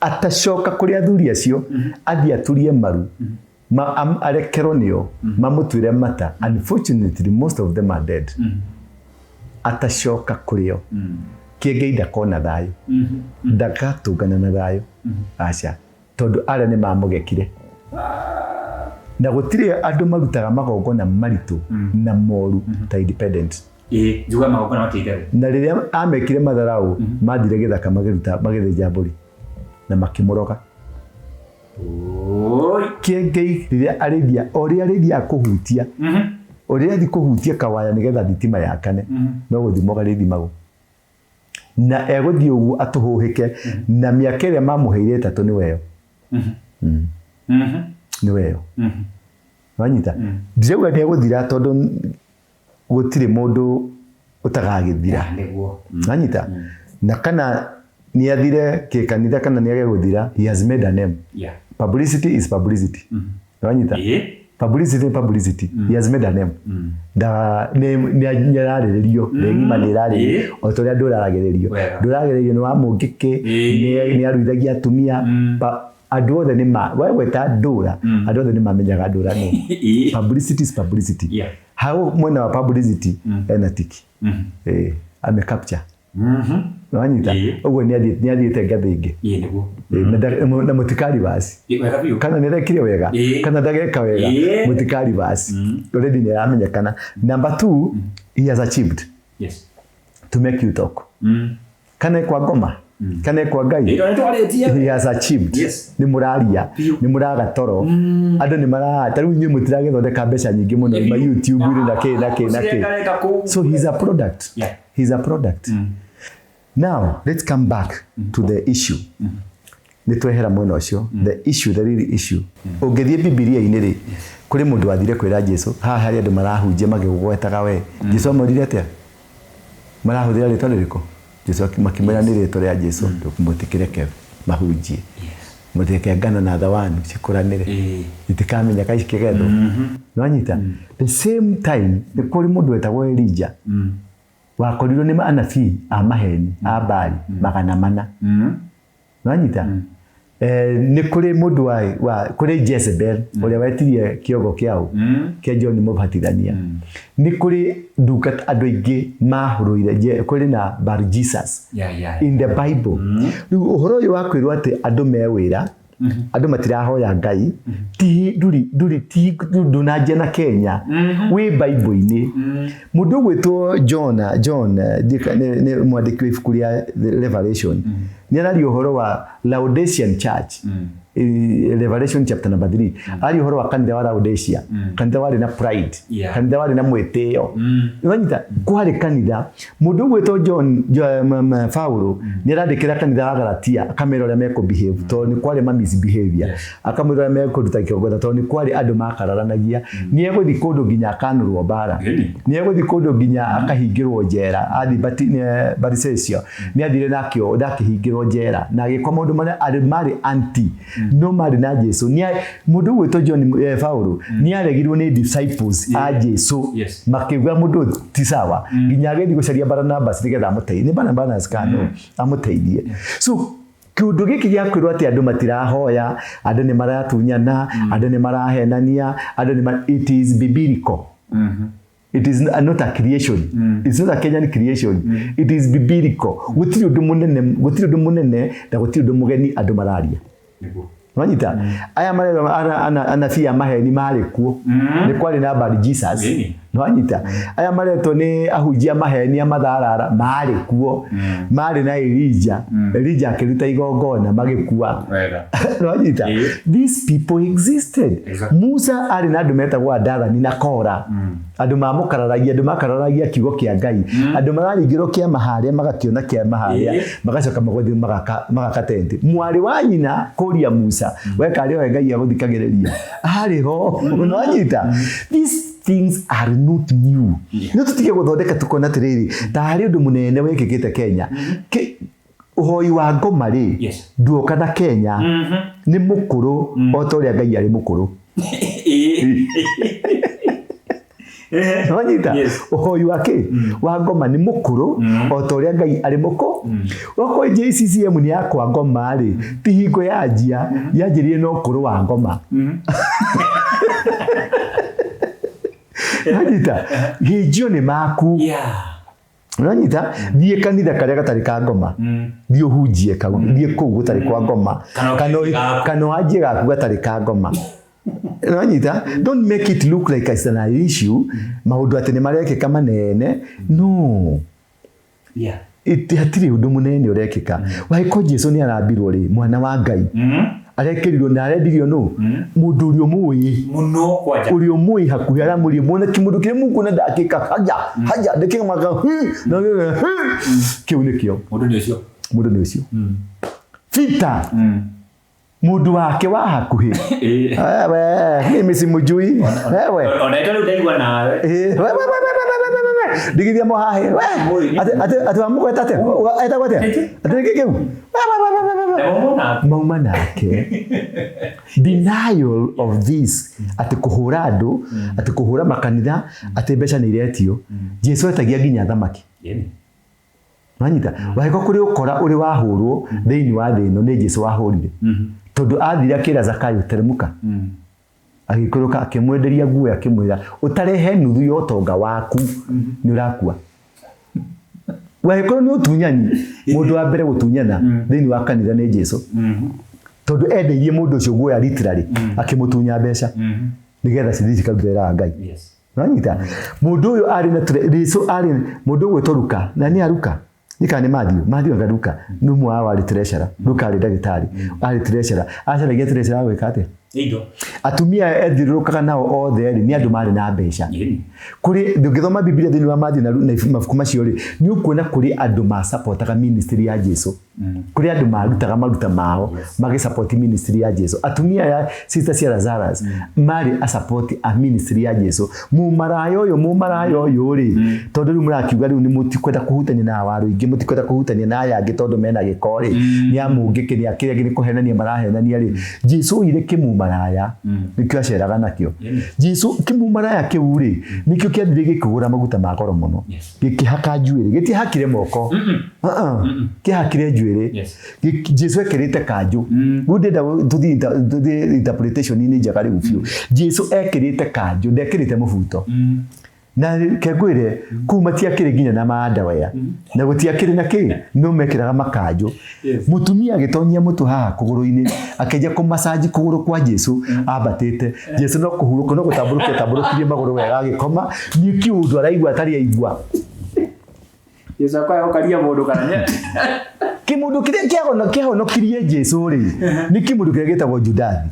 Atacoka kũrĩ athuri acio, athiĩ aturie maru, arekerwo nĩo, mamũtuĩre mata. Unfortunately, most of them are dead. Atacoka kũrĩ o, Kĩengei ndakona thayũ, ndagatũngana na thayũ, aca, tondũ arĩa nĩ mamũgekire. Na gũtirĩ andũ marutaga magongona maritũ na moru ta independent. Ĩĩ, njugaga magongona matirĩ itherũ. Na rĩrĩa amekire matharau, mathire gĩthaka, makĩruta, magĩthĩnja mbũri na makĩmũroga. Oi. Kĩengei rĩrĩa arĩithia, o rĩrĩa arĩithia kũhutia, o rĩrĩa athiĩ kũhutia kawaya nĩgetha thitima yakane, no gũthimwo karĩthimagwo, na egũthiĩ ũguo atũhũhĩke na mĩaka ĩrĩa mamũheire 3 nĩ weyo, nĩ weyo. Wanyita? Ndirauga nĩ egũthira, tondũ gũtirĩ mũndũ ũtagagĩthira. Wanyita? Na kana nĩ athire kĩkanitha kana nĩ age gũthira, he has made a name. Publicity is publicity. Wanyita? Publicity ni publicity. He has made a name. Da nĩ nĩ ararĩrĩrio thĩ ng'ima, nĩ ĩrarĩrĩrio o ta ũrĩa ndũraragĩrĩrio. Ndũragĩrĩrio nĩ wa mũngĩkĩ, nĩ aruithagia atumia. Andũ othe nĩ ma we gweta ndũra, andũ othe nĩ mamenyaga ndũra nũ. Publicity is publicity. Hau mwena wa publicity ena tiki, ame capture. Wanyita? Ũguo nĩ athiĩte ngathĩ ĩngĩ. Ĩĩ, nĩguo. Na mũtikari basi. Wega biũ. Kana nĩ arekire wega, kana ndageka wega, mũtikari basi, already nĩ aramenyekana. Number two, he has achieved to make you talk, kana kwa ngoma, kana kwa Ngai. Ĩno nĩ twarĩtie. He has achieved. Nĩ mũraria, nĩ mũraga toro, andũ nĩ mara, ta rĩu inyuĩ mũtiragĩthondeka mbeca nyingĩ mũno ma YouTube na kĩ na kĩ na kĩ. Ũcirekareka kũu. So he's a product. He's a product. Now let's come back to the issue. Nĩ twehera mwena ũcio. The issue, the real issue, ũngĩthiĩ Bibilia-inĩ rĩ, kũrĩ mũndũ wathire kwĩra Jesu, haha harĩ andũ marahunjia magĩgũgwetaga we. Jesu amwĩrire atĩa? Marahũthĩra rĩtwa rĩrĩkũ? Jesu makĩmwĩra nĩ rĩtwa rĩa Jesu. Mũtikĩreke mahunjie, mũtireke ngano na thawanu cikũranĩre, itikamenya ka cikĩgethwo. Nĩwanyita? The same time nĩ kũrĩ mũndũ wetagwo Elijah, wakorirwo nĩ anabii a maheni a Baali 400. Nĩwanyita? Nĩ kũrĩ mũndũ wa kũrĩ Jezebel ũrĩa wetirie kĩongo kĩa ũ kĩa John Mũbatithania. Nĩ kũrĩ ndungata, andũ aingĩ mahũrũire, kũrĩ na Bar Jesus in the Bible. Rĩu ũhoro ũyũ wa kwĩrwo atĩ andũ me wĩra, andũ matirahoya Ngai, ti nduri nduri, ti ndũnanjia na Kenya, wĩ Bible-inĩ. Mũndũ ũgwĩtwo John nĩ mwandĩki wa ibuku rĩa The Revelation, nĩ araria ũhoro wa Laodicean Church. Revelation chapter number 3 aria ũhoro wa kanitha wa Laodicea, kanitha warĩ na pride, kanitha warĩ na mwĩtĩo. Wanyita kwarĩ kanitha mũndũ ũgwĩtwo John Paulo nĩ arandĩkĩra kanitha wa Galatia akamera ũrĩa mekũ behave tondũ nĩ kwarĩ ma misbehavior, akamwĩra ũrĩa mekũruta kĩgongona tondũ nĩ kwarĩ andũ makararanagia. Nĩ egũthiĩ kũndũ nginya akanũrwo mbara, nĩ egũthiĩ kũndũ nginya akahingĩrwo njera. Athiĩ Barisesio nĩ athire na akĩhingĩrwo njera na agĩkwo maũndũ marĩa arĩ marĩ anti no marĩ na Jesu. Mũndũ ũgwĩtwo John Paulo nĩ aregirwo nĩ disciples a Jesu, makiuga mũndũ ũyũ ti sawa, nginya agĩthiĩ gũcaria Barnabas nĩgetha amũteithie. Nĩ Barnabas kana nũ amũteithie. So kĩũndũ gĩkĩ gĩa kwĩrwo atĩ andũ matirahoya, andũ nĩ maratunyana, andũ nĩ marahenania, andũ nĩ it is biblical. It is not a creation. It's not a Kenyan creation. It is biblical. Gũtirĩ ũndũ mũnene, gũtirĩ ũndũ mũnene na gũtirĩ ũndũ mũgeni andũ mararia. Wanyita? Aya marerwo anabii a maheni marĩ kuo. Nĩ kwarĩ na Bad Jesus. Wanyita? Aya maretwo nĩ ahunjia maheni a matharara marĩ kuo. Marĩ na Elijah. Elijah akĩruta igongona magĩkua. Wanyita? These people existed. Musa arĩ na andũ metagwo Adathani na Kora. Andũ mamũkararagia, andũ makararagia kiugo kĩa Ngai. Andũ mararingĩrwo kĩama harĩa magakĩona kĩama harĩa, magacoka magathiĩ magaka tenti. Mwarĩ wa nyina kũria Musa, we karĩ oe Ngai agũthikagĩrĩria. Arĩ ho. Nĩwanyita? These things are not new. No tũtige gũthondeka tũkona atĩrĩrĩ, ta harĩ ũndũ mũnene wĩkĩkĩte Kenya. Ũhoi wa ngoma rĩ, nduoka na Kenya, nĩ mũkũrũ o ta ũrĩa Ngai arĩ mũkũrũ. Nĩwanyita? Ũhoi wa kĩ? Wa ngoma nĩ mũkũrũ o ta ũrĩa Ngai arĩ mũkũ. Okorwo JCCM nĩ ya kwa ngoma rĩ, ti hingo yanjia, yanjirie na ũkũrũ wa ngoma. Nĩwanyita? Hĩnjio nĩ maku. Nĩwanyita? Thiĩ kanitha karĩa gatarĩ ka ngoma, thiĩ ũhunjie kau, thiĩ kũu gũtarĩ kwa ngoma, kana wanjie gaku gatarĩ ka ngoma. Nĩwanyita? Don't make it look like it's an issue, maũndũ atĩ nĩ marekĩka manene. No. Hatirĩ ũndũ mũnene ũrekĩka. Wangĩkorwo Jesu nĩ arambirwo rĩ, mwana wa Ngai arekĩrirwo na arendirio nũ? Mũndũ ũrĩa ũmũĩ ũrĩa ũmũĩ hakuhĩ aramũria muone kĩmũndũ kĩrĩa mũkuona ndakĩka haja haja ndĩkĩmaka na kĩu nĩkĩo mũndũ nĩ ũcio, mũndũ nĩ ũcio Peter, mũndũ wake wa hakuhĩ. Wewe mimi simjui wewe. Ona ito rĩu ndaigua nawe. Wewe wewe wewe ndigithia mũhahe we atĩ atĩ wamũgweta atĩa, etagwo atĩa, atĩ nĩkĩ kĩu mauma nake. Denial of this atĩ kũhũra andũ, atĩ kũhũra makanitha, atĩ mbeca nĩ iretio. Jesu etagia nginya thamaki. Wanyita? Wahĩko kũrĩ ũkora ũrĩ wahũrwo thĩinĩ wa thĩ ĩno nĩ Jesu wahũrire, tondũ athire akĩra Zakayo teremũka, agĩikũrũka akĩmwenderia nguo, akĩmwĩra ũtarehe nuthu ya ũtonga waku nĩ ũrakua. Wahĩkorwo nĩ ũtunyani, mũndũ wa mbere gũtunyana thĩinĩ wa kanitha nĩ Jesu, tondũ endeirie mũndũ ũcio guoya literally, akĩmũtunya mbeca nĩgetha cithiĩ cikarute wĩra wa Ngai. Wanyita? Mũndũ ũyũ arĩ na Jesu arĩ mũndũ ũgwĩtwo Luka, na nĩ Luka nĩ kana nĩ Matthew, Matthew anga Luka nĩ ũmwe wao warĩ treasurer. Luka arĩ ndagĩtarĩ, arĩ treasurer, acaragia treasurer gwĩka atĩa? Indo. Atumia ethiũrũrũkaga nao othe rĩ, nĩ andũ marĩ na mbeca. Kũrĩ ndũngĩthoma Biblia thĩinĩ wa Matthew na mabuku macio rĩ, nĩ ũkuona kũrĩ andũ masapotaga ministry ya Jesu. Kũrĩ andũ marutaga maruta mao magĩsupport ministry ya Jesu. Atumia aya sister cia Lazarus marĩ a support a ministry ya Jesu. Mũmaraya ũyũ, mũmaraya ũyũ rĩ, tondũ rĩu mũrakiuga rĩu nĩ mũtikwenda kũhutania na waru ingĩ, mũtikwenda kũhutania na aya angĩ tondũ mena gĩko rĩ, nĩ amũngĩkĩ, nĩ akĩrĩa angĩ nĩ kũhenania marahenania rĩ. Jesu oire kĩmumaraya nĩkĩo aceraga nakĩo. Jesu kĩmumaraya kĩu rĩ, nĩkĩo kĩathire gĩkĩgũra maguta ma goro mũno, gĩkĩhaka njuĩrĩ, gĩtiahakire moko, kĩahakire njuĩrĩ. Jesu ekĩrĩte kanjũ. Rĩu ndĩrenda tũthiĩ interpretation-inĩ njega rĩu biũ. Jesu ekĩrĩte kanjũ, ndekĩrĩte mũbuto. Na reke ngwĩre, kũu matiakĩrĩ nginya na mandawea, na gũtiakĩrĩ na kĩ, no mekĩraga makanjũ. Mũtumia agĩtonyia mũtwe haha kũgũrũ-inĩ, akĩanjia kũmacanji kũgũrũ kwa Jesu ambatĩte. Jesu no kũhurũka, no gũtambũrũkia atambũrũkirie magũrũ wega agĩkoma, nĩ kĩũndũ araigua atarĩ aigua. Jesu akoya gũkaria mũndũ kana nĩ Kĩmũndũ kĩrĩa kĩahonokirie Jesu rĩ, nĩ kĩmũndũ kĩrĩa gĩtagwo Judathi.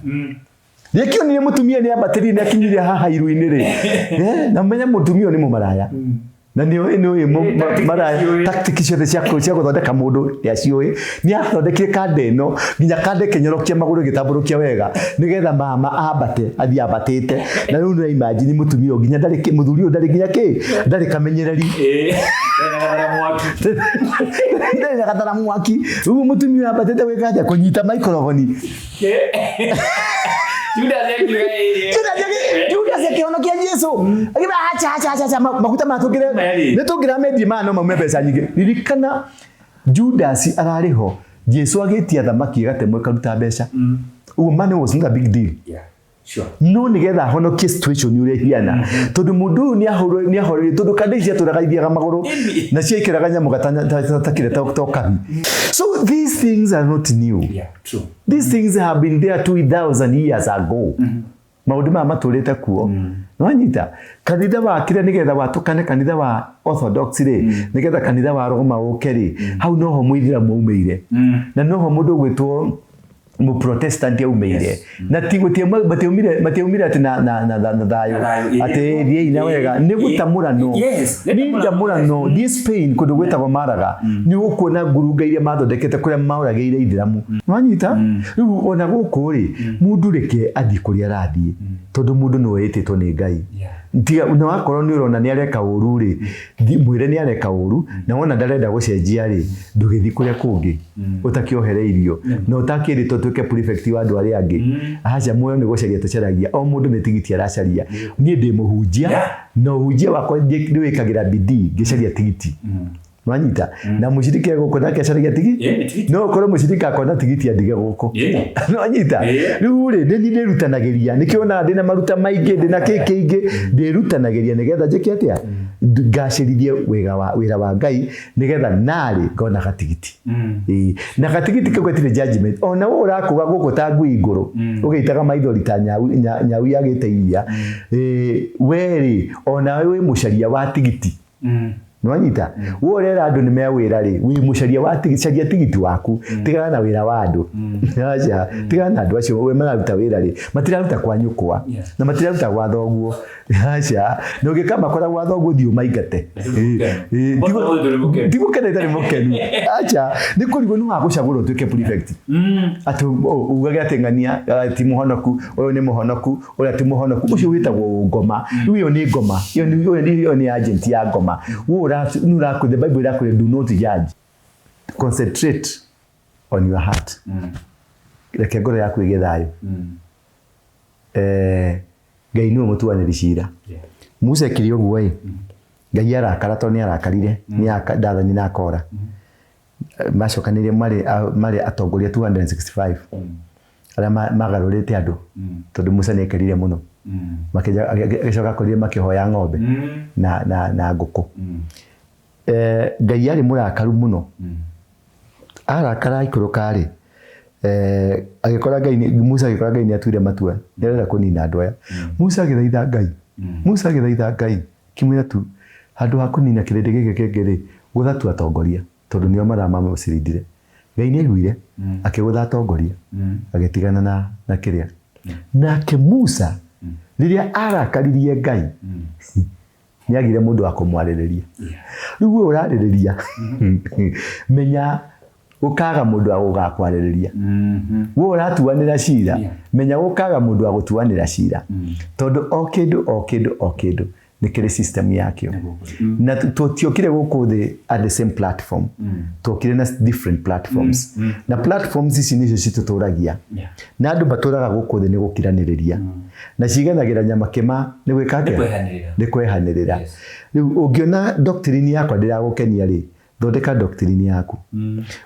Rĩkĩonire mũtumia nĩ ambatĩrie nĩ akinyire haha iru-inĩ rĩ. Na menye mũtumia ũyũ nĩ mũmaraya. Na nĩ ũĩ nĩ ũĩ maraya tactic ciothe cia gũthondeka mũndũ nĩ aciũĩ. Nĩ athondekire kanda ĩno nginya kanda ĩkĩnyorokia magũrũ ĩgĩtambũrũkia wega nĩgetha mama ambate athiĩ ambatĩte. Na rĩu nĩ imagine mũtumia ũyũ nginya ndarĩ mũthuri ũyũ ndarĩ nginya kĩ ndarĩ kamenyereri. Ndarĩ na gathara mwaki. Rĩu mũtumia ũyũ ambatĩte gwĩka atĩa? Kũnyita microphone. Judas akiuga ĩĩ. Judas akĩhonokia Jesu akiuga acha acha acha acha maguta maya tũngĩre Maya-rĩ. nĩ tũngĩramendie maya no maume mbeca nyingĩ. Ririkana Judas ararĩ ho Jesu agĩtia thamaki ĩgatemwo ĩkaruta mbeca. Ũguo money was not a big deal. Yeah, sure. No nĩgetha ahonokie situation ũrĩa ĩhiana tondũ mũndũ ũyũ nĩ ahoreire tondũ kanda ici ciatũraga ithiaga magũrũ na ciaikaraga nyamũ gatakĩrĩ to kabi. So these things are not new. Yeah, true. These things have been there 2000 years ago. Maũndũ maya matũrĩte kuo. Nĩwanyita? Kanitha wa kĩrĩa nĩgetha watũkane kanitha wa Orthodox rĩ, nĩgetha kanitha wa Roma ũke rĩ, hau noho mũithĩramu aumĩire. Na noho mũndũ ũgwĩtwo mũprotestant aumĩire. Na ti matiaumire matiaumire atĩ na na na na thayũ atĩ thiĩi na wega nĩ gũtamũrano. Nĩ ndamũrano. Thiĩ Spain kũndũ gwĩtagwo Malaga nĩ ũkuona ngurunga iria mathondekete kũrĩa maũragĩire ithĩramu. Nĩwanyita? Rĩu ona gũkũ rĩ mũndũ reke athiĩ kũrĩa arathiĩ tondũ mũndũ nĩwe wĩtĩtwo nĩ Ngai. Tiga na wakorwo nĩ ũrona nĩ areka ũru rĩ, mwĩre nĩ areka ũru na wona ndarenda gũcenjia rĩ, ndũgĩthiĩ kũrĩa kũngĩ ũtakĩohereirio na ũtakĩrĩtwo ũtuĩke prefect wa andũ arĩa angĩ. Aca muoyo nĩ gũcaria tũcaragia, o mũndũ nĩ tigiti aracaria. Niĩ ndĩ mũhunjia na ũhunjia wakwa ndĩwĩkagĩra bidii ngĩcaria tigiti. Wanyita? Na mũcirika e gũkũ nake acaragia tigiti? No ũkorwo mũcirika akona tigiti andige gũkũ. Nĩwanyita? Rĩu rĩ, nĩ niĩ ndĩrutanagĩria, nĩkĩo wonaga ndĩna maruta maingĩ, ndĩna kĩ kĩingĩ, ndĩrutanagĩria nĩgetha njĩke atĩa? Ngacĩrithie wĩra wa Ngai nĩgetha narĩ ngona gatigiti. Ĩĩ. Na gatigiti kau gatirĩ judgment. Ona we ũrakũga gũkũ ta ngui ngũrũ, ũgĩitaga maithori ta nyau yagĩte iria, we rĩ, onawe wĩ mũcaria wa tigiti. Nĩwanyita? We ũrera andũ nĩ me wĩra rĩ, wĩ mũcaria wa tigiti, caria tigiti waku, tigana na wĩra wa andũ. Aca, tigana na andũ acio, we mararuta wĩra rĩ, matiraruta kwa nyũkwa, na matiraruta gwa thoguo. Aca, na ũngĩkamakora gwa thoguo thiĩ ũmaingate. Ti gũkena itarĩ mũkenu. Aca, nĩ kũrigwo nĩ wagũcagũra ũtuĩke prefect. Atĩ ugage atĩ ng'ania ti mũhonoku, ũyũ nĩ mũhonoku, ũrĩa ti mũhonoku, ũcio wĩtagwo ũngoma. Rĩu ĩyo nĩ ngoma, ĩyo nĩ ĩyo nĩ ĩyo nĩ agent ya ngoma. We nĩ ũrakwĩra, the Bible ĩrakwĩra do not judge. Concentrate on your heart. Reke ngoro yaku ĩgĩe thayũ. Ngai nĩwe mũtuanĩri cira. Musa ekire ũguo ĩ, Ngai arakara tondũ nĩ arakarire, nĩ Dathani na Kora. Macokanĩrĩire marĩ atongoria 265 arĩa magarũrĩte andũ tondũ Musa nĩ ekerire mũno. Agĩcoka akorire makĩhoya ng'ombe na ngũkũ. Ngai arĩ mũrakaru mũno. Arakara aikũrũka rĩ, agĩkora Ngai, Musa agĩkora Ngai nĩ atuire matua, nĩ arenda kũnina andũ aya. Musa agĩthaitha Ngai, Musa agĩthaitha Ngai, akĩmwĩra tu, handũ ha kũnina kĩrĩndĩ gĩkĩ kĩngĩ rĩ, gũtha tu atongoria, tondũ nĩo maramamũcirindire. Ngai nĩ aiguire, akĩgũtha atongoria, agĩtigana na kĩrĩa. Nake Musa, rĩrĩa arakaririe Ngai, nĩ agire mũndũ wa kũmwarĩrĩria. Rĩu we ũrarĩrĩria, menya ũkaga mũndũ wa gũgakwarĩrĩria. We ũratuanĩra cira, menya ũkaga mũndũ wa gũtuanĩra cira. Tondũ o kĩndũ o kĩndũ o kĩndũ nĩ kĩrĩ system yakĩo. Na tũtiokire gũkũ thĩ at the same platform. Tuokire na different platforms. Na platforms ici nĩcio citũtũragia. Na andũ matũraga gũkũ thĩ nĩ gũkiranĩrĩria. Na ciganagĩra nyama kĩma nĩ gwĩka atĩa? Nĩ kwehanĩrĩra. Rĩu ũngĩona doctrine yakwa ndĩragũkenia rĩ, thondeka doctrine yaku.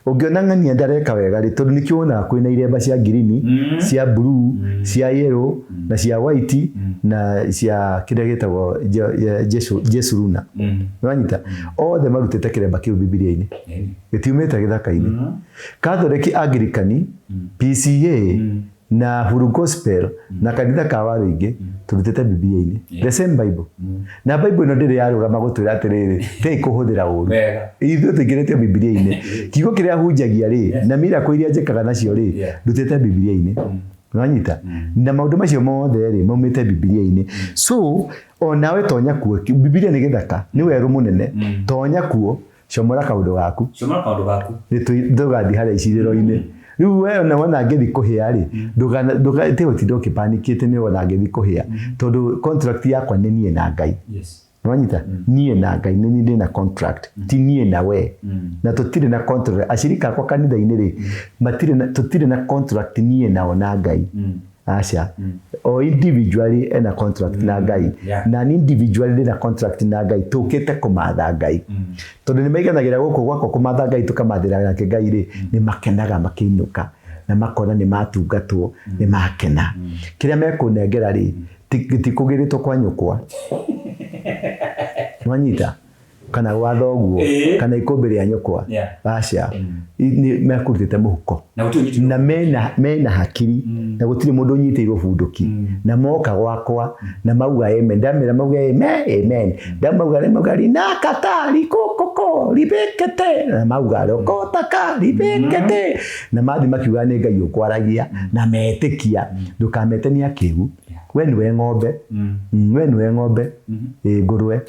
Ũngĩona ng'ania ndareka wega rĩ, tondũ nĩkĩo wonaga kwĩna iremba cia ngirini, cia blue, cia yellow, na cia white, na cia kĩrĩa gĩtagwo Jesuruna. Nĩwanyita? Othe marutĩte kĩremba kĩu Bibilia-inĩ. Gĩtiumĩte gĩthaka-inĩ. Catholic, Anglican, PCA, Na Huru Gospel na kanitha ka Waruingi turutĩte Bibilia-inĩ, the same Bible. Na Bible ĩno ndĩrĩ yarũgama gũtwĩra atĩrĩrĩ, tigai kũhũthĩra ũru. Wega. Ithuĩ tũingĩrĩte Bibilia-inĩ. Kiugo kĩrĩa hunjagia rĩ, na miracle iria njĩkaga nacio rĩ, ndutĩte Bibilia-inĩ. Nĩwanyita? Na maũndũ macio mothe rĩ, maumĩte Bibilia-inĩ. So, o nawe tonya kuo, Bibilia nĩ gĩthaka, nĩ werũ mũnene. Tonya kuo, comora kaũndũ gaku. Comora kaũndũ gaku. Nĩtũgathiĩ harĩa icirĩro-inĩ. Rĩu we ona wona ngĩthiĩ kũhĩa rĩ, ndũgate gũtinda ũkĩpanikĩte nĩ wona ngĩthiĩ kũhĩa. Tondũ contract yakwa nĩ niĩ na Ngai. Nĩwanyita? Niĩ na Ngai nĩ niĩ ndĩna contract, ti niĩ na we. Na tũtirĩ na contract. Acirika akwa kanitha-inĩ rĩ, matirĩ na, tũtirĩ na contract niĩ nao na Ngai. Aca. O individually ena contract na Ngai. Na niĩ individually ndĩna contract na Ngai, tũkĩte kũmatha Ngai. Tondũ nĩ maiganagĩra gũkũ gwakwa kũmatha Ngai tũkamathĩra nake Ngai rĩ, nĩ makenaga makĩinũka na makona nĩ matungatwo, nĩ makena. Kĩrĩa mekũnengera rĩ, gĩtikũgĩrĩtwo kwa nyũkwa. Nĩwanyita? Kana gwa thoguo, kana ikũmbĩ rĩa nyũkwa. Aca. Nĩ mekũrutĩte mũhuko. Na gũtirĩ ũnyitĩirwo Na mena hakiri, na gũtirĩ mũndũ ũnyitĩirwo bunduki. Na moka gwakwa, na mauga amen. Ndamera mauga amen, amen. Ndamauga rĩ mauga rinakata, rikũkũkũ, ribĩkĩte. Na mauga rokotaka, ribĩkĩte. Na mathiĩ makiuga nĩ Ngai ũkwaragia, na metĩkia. Ndũkamete nĩ akĩgu. We nĩwe ng'ombe. We nĩwe ng'ombe. Ĩ ngũrwe.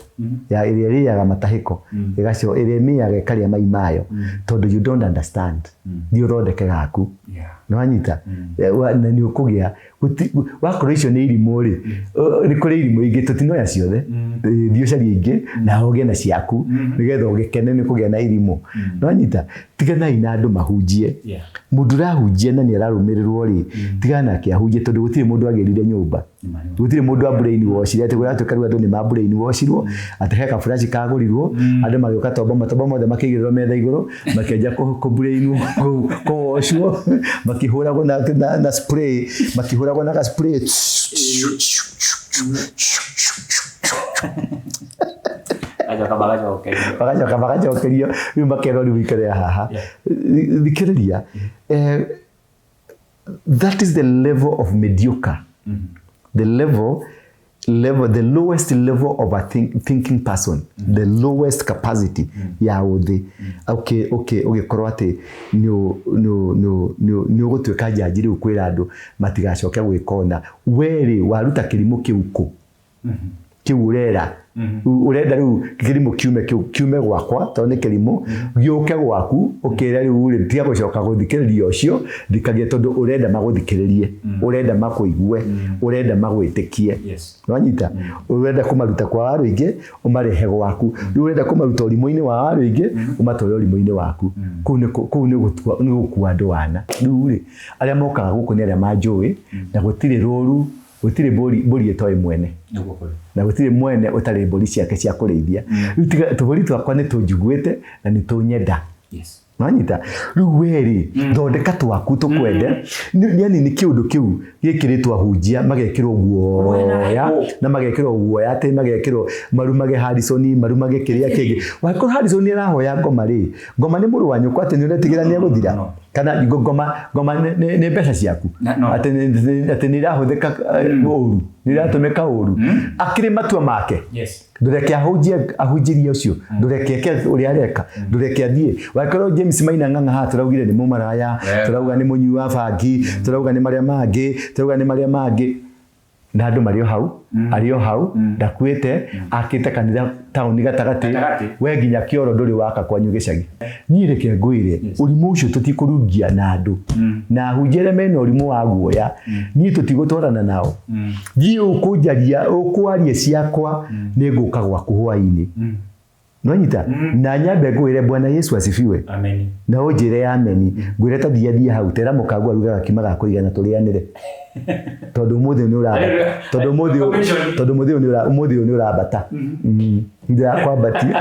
Ya ĩrĩa ĩrĩaga matahĩko. Ĩgacoka ĩrĩa ĩmĩaga ĩkarĩa mai mayo. Tondũ you don't understand. Thiĩ ũthondeke gaku. Nĩwanyita? Na nĩ ũkũgĩa, wakorwo icio nĩ irimũ rĩ, nĩ kũrĩ irimũ ingĩ, tũtinoya ciothe. Thiĩ ũcarie ingĩ, na ũgĩe na ciaku, nĩgetha ũgĩkene nĩ kũgĩa na irimũ. Nĩwanyita? Tiganai na andũ mahunjie. Mũndũ ũrahunjia na nĩ ararũmĩrĩrwo rĩ, tigana nake ahunjie tondũ gũtirĩ mũndũ agĩrire nyũmba. Gũtirĩ mũndũ wa brain washire, atĩ kũratuĩka rĩu andũ nĩ ma brain washirwo, atĩ he kaburaci kagũrirwo, andũ magĩũka tombo, matombo mothe makĩigĩrĩrwo metha igũrũ, makĩanjia kũ brain kũwocwo, makĩhũragwo na spray, makĩhũragwo na ga spray. Magacoka magacokerio. Magacoka magacokerio, rĩu makerwo rĩu ikare haha. Thikĩrĩria, that is the level of mediocre. The level, level, the lowest level of a thinking person, the lowest capacity ya ũthĩ. Okay, okay, ũgĩkorwo atĩ nĩ ũgũtuĩka njanji rĩu kwĩra andũ matigacoke gwĩka ũna. We rĩ, waruta kĩrimũ kĩu kũ? Kĩu ũrera. Ũrenda rĩu kĩrimũ kiume kĩu, kiume gwakwa, tondũ nĩ kĩrimũ, gĩũke gwaku, ũkĩre rĩu rĩ, tiga gũcoka gũthikĩrĩria ũcio, thikagia tondũ ũrenda magũthikĩrĩrie, ũrenda makũigue, ũrenda magwĩtĩkie. Nĩwanyita? Ũrenda kũmaruta kwa Waruingi, ũmarehe gwaku. Rĩu ũrenda kũmaruta ũrimũ-inĩ wa Waruingi, ũmatware ũrimũ-inĩ waku. Kũu nĩ kũu nĩ gũtua, nĩ gũkua andũ wana. Rĩu rĩ, arĩa mokaga gũkũ nĩ arĩa manjũĩ, na gũtirĩ rũru, gũtirĩ mbũri ĩtoĩ mwene. Nĩguo kũrĩ. Na gũtirĩ mwene ũtarĩ mbũri ciake cia kũrĩithia. Rĩu tiga tũbũri twakwa nĩ tũnjiguĩte na nĩ tũnyenda. Nĩwanyita? Rĩu we rĩ, thondeka twaku tũkwende. Yani nĩ kĩũndũ kĩu gĩkĩrĩtwo ahunjia magekĩrwo guoya, na magekĩrwo guoya atĩ magekĩrwo marumage Harrison, marumage kĩrĩa kĩngĩ. Wakorwo Harrison nĩ arahoya ngoma rĩ, ngoma nĩ mũrũ wa nyũkwa atĩ nĩ ũretigĩra nĩ egũthira? Kana ngoma nĩ mbeca ciaku? Atĩ nĩ irahũthĩka ũru, nĩ iratũmĩka ũru. Akĩrĩ matua make. Ndũreke ahunjie, ahunjirie ũcio. Ndũreke eke ũrĩa areka. Ndũreke athiĩ. Wakorwo James Maina Ng'ang'a haha tũraugire nĩ mũmaraya, tũrauga nĩ mũnyui wa bangi, tũrauga nĩ marĩa mangĩ, tũrauga nĩ marĩa mangĩ. Na andũ marĩ o hau, arĩ o hau, ndakuĩte, akĩte kanitha taũni gatagatĩ, we nginya kĩoro ndũrĩ waka kwanyu gĩcagi. Niĩ reke ngwĩre, ũrimũ ũcio tũtikũrungia na andũ. Na ahunjia arĩa mena ũrimũ wa guoya, niĩ tũtigũtwarana nao. Niĩ ũkũnjaria, ũkwaria ciakwa, nĩ ngũka gwaku hwainĩ. Nĩwanyita? Na nyambe ngwĩre Bwana Yesu asifiwe. Amen. Na ũnjĩre ameni. Ngwĩre ta thiĩ thiĩ hau, tera mũkaguo aruge gakima ga kũigana tũrĩanĩre. Tondũ ũmũthĩ nĩ ũrambata. Tondũ ũmũthĩ tondũ ũmũthĩ nĩ ũra ũmũthĩ nĩ ũrambata. Ndĩrakwambatia.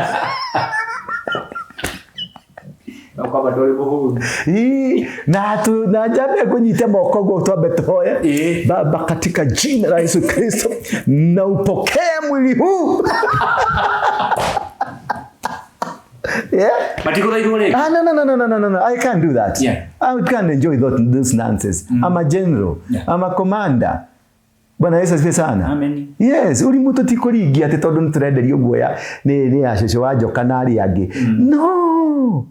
Kwamba ndũrĩ mũhũnu. Ii, na tu na njambe ngũnyite moko guo twambe tũhoye. Baba, katika jina la Yesu Kristo, na upokee mwili huu. Yeah? Matikũthaithwo rĩngĩ? Ah, no, no, no, no, no, no, no, no. I can't do that. I can't enjoy this nonsense. I'm a general. I'm a commander. Bwana Yesu asifiwe sana. Amen. Yes, ũrimũ tũtikũringia atĩ tondũ nĩ tũrenderio guoya nĩ ya cũcũ wa njoka na arĩa angĩ. No!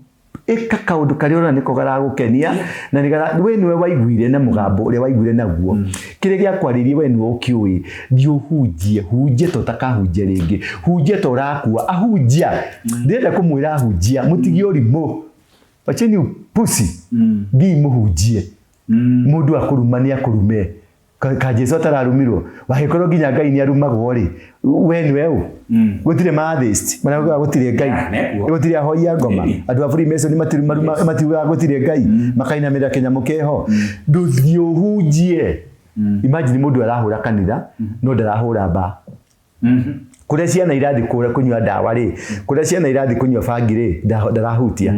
Ĩka kaũndũ karĩa ũrona nĩko karagũkenia na nĩ we nĩwe waiguire na mũgambo ũrĩa waiguire naguo. Kĩrĩa gĩakwarĩirie we nĩwe ũkĩũĩ. Thiĩ ũhunjie, hunjie ta ũtakahunjia rĩngĩ. Hunjia ta ũrakua. Ahunjia. Ndĩrenda kũmwĩra ahunjia, mũtigie ũrimũ. Wacheni upusi. Thiĩ mũhunjie. Mũndũ akũruma nĩ akũrume. Ka Jesu atararumirwo wagĩkorwo nginya Ngai nĩ arumagwo rĩ, we nĩwe ũ? Gũtirĩ ma-atheist maraugaga gũtirĩ Ngai, gũtirĩ ahoi a ngoma, andũ a Freemason matiugaga gũtirĩ Ngai, makainamĩrĩra kĩnyamũ keho. Ndũthiĩ ũhunjie. Imagine mũndũ arahũra kanitha no ndarahũra mbaa. Kũrĩa ciana irathiĩ kũrĩa kũnyua ndawa rĩ, kũrĩa ciana irathiĩ kũnyua bangi rĩ, ndarahutia.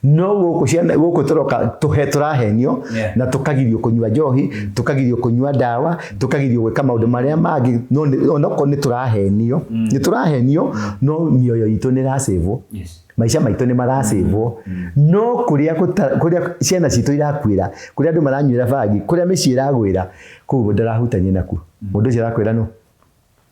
No gũkũ ciana gũkũ tũroka tũhe tũrahenio na tũkagirio kũnyua njohi, tũkagirio kũnyua ndawa, tũkagirio gwĩka maũndũ marĩa mangĩ, no onokorwo nĩ tũrahenio, nĩ tũrahenio, no mĩoyo itũ nĩ ĩracĩvwo. Maica maitũ nĩ maracĩvwo. No kũrĩa kũrĩa ciana citũ irakuĩra, kũrĩa andũ maranyuĩra bangi, kũrĩa mĩciĩ ĩragwĩra, kũu ndarahutania nakuo. Mũndũ ũcio arakwĩra nũ?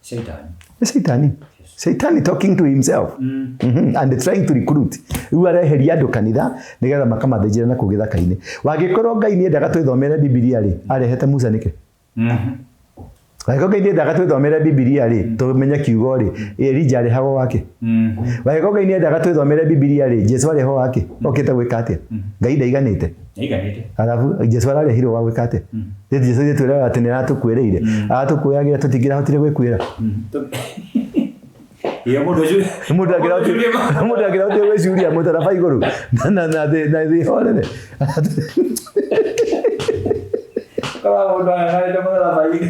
Shaitani. Shaitani. Shaitani talking to himself. And trying to recruit. Rĩu areheria andũ kanitha nĩgetha makamathĩnjĩra na kũu gĩthaka-inĩ. Wangĩkorwo Ngai nĩendaga twĩthomere Bibilia rĩ, arehete Musa nĩkĩ? Wangĩkorwo Ngai nĩendaga twĩthomere Bibilia rĩ, tũmenye kiugo rĩ, Elija arehagwo wake? Wangĩkorwo Ngai nĩendaga twĩthomere Bibilia rĩ, Jesu arehwo wake? Okĩte gwĩka atĩa? Ngai ndaiganĩte. Alafu Jesu ararehirwo wa gwĩka atĩa? Jesu twĩraga atĩ nĩ aratũkuĩrĩire. Aratũkuĩagĩra tũtingĩrahotire gwĩkuĩra. Mũndũ angĩrahotire gwĩcuria mũtharaba igũrũ na thĩ horere. Mũndũ ang'ang'anĩte mũtharaba-inĩ.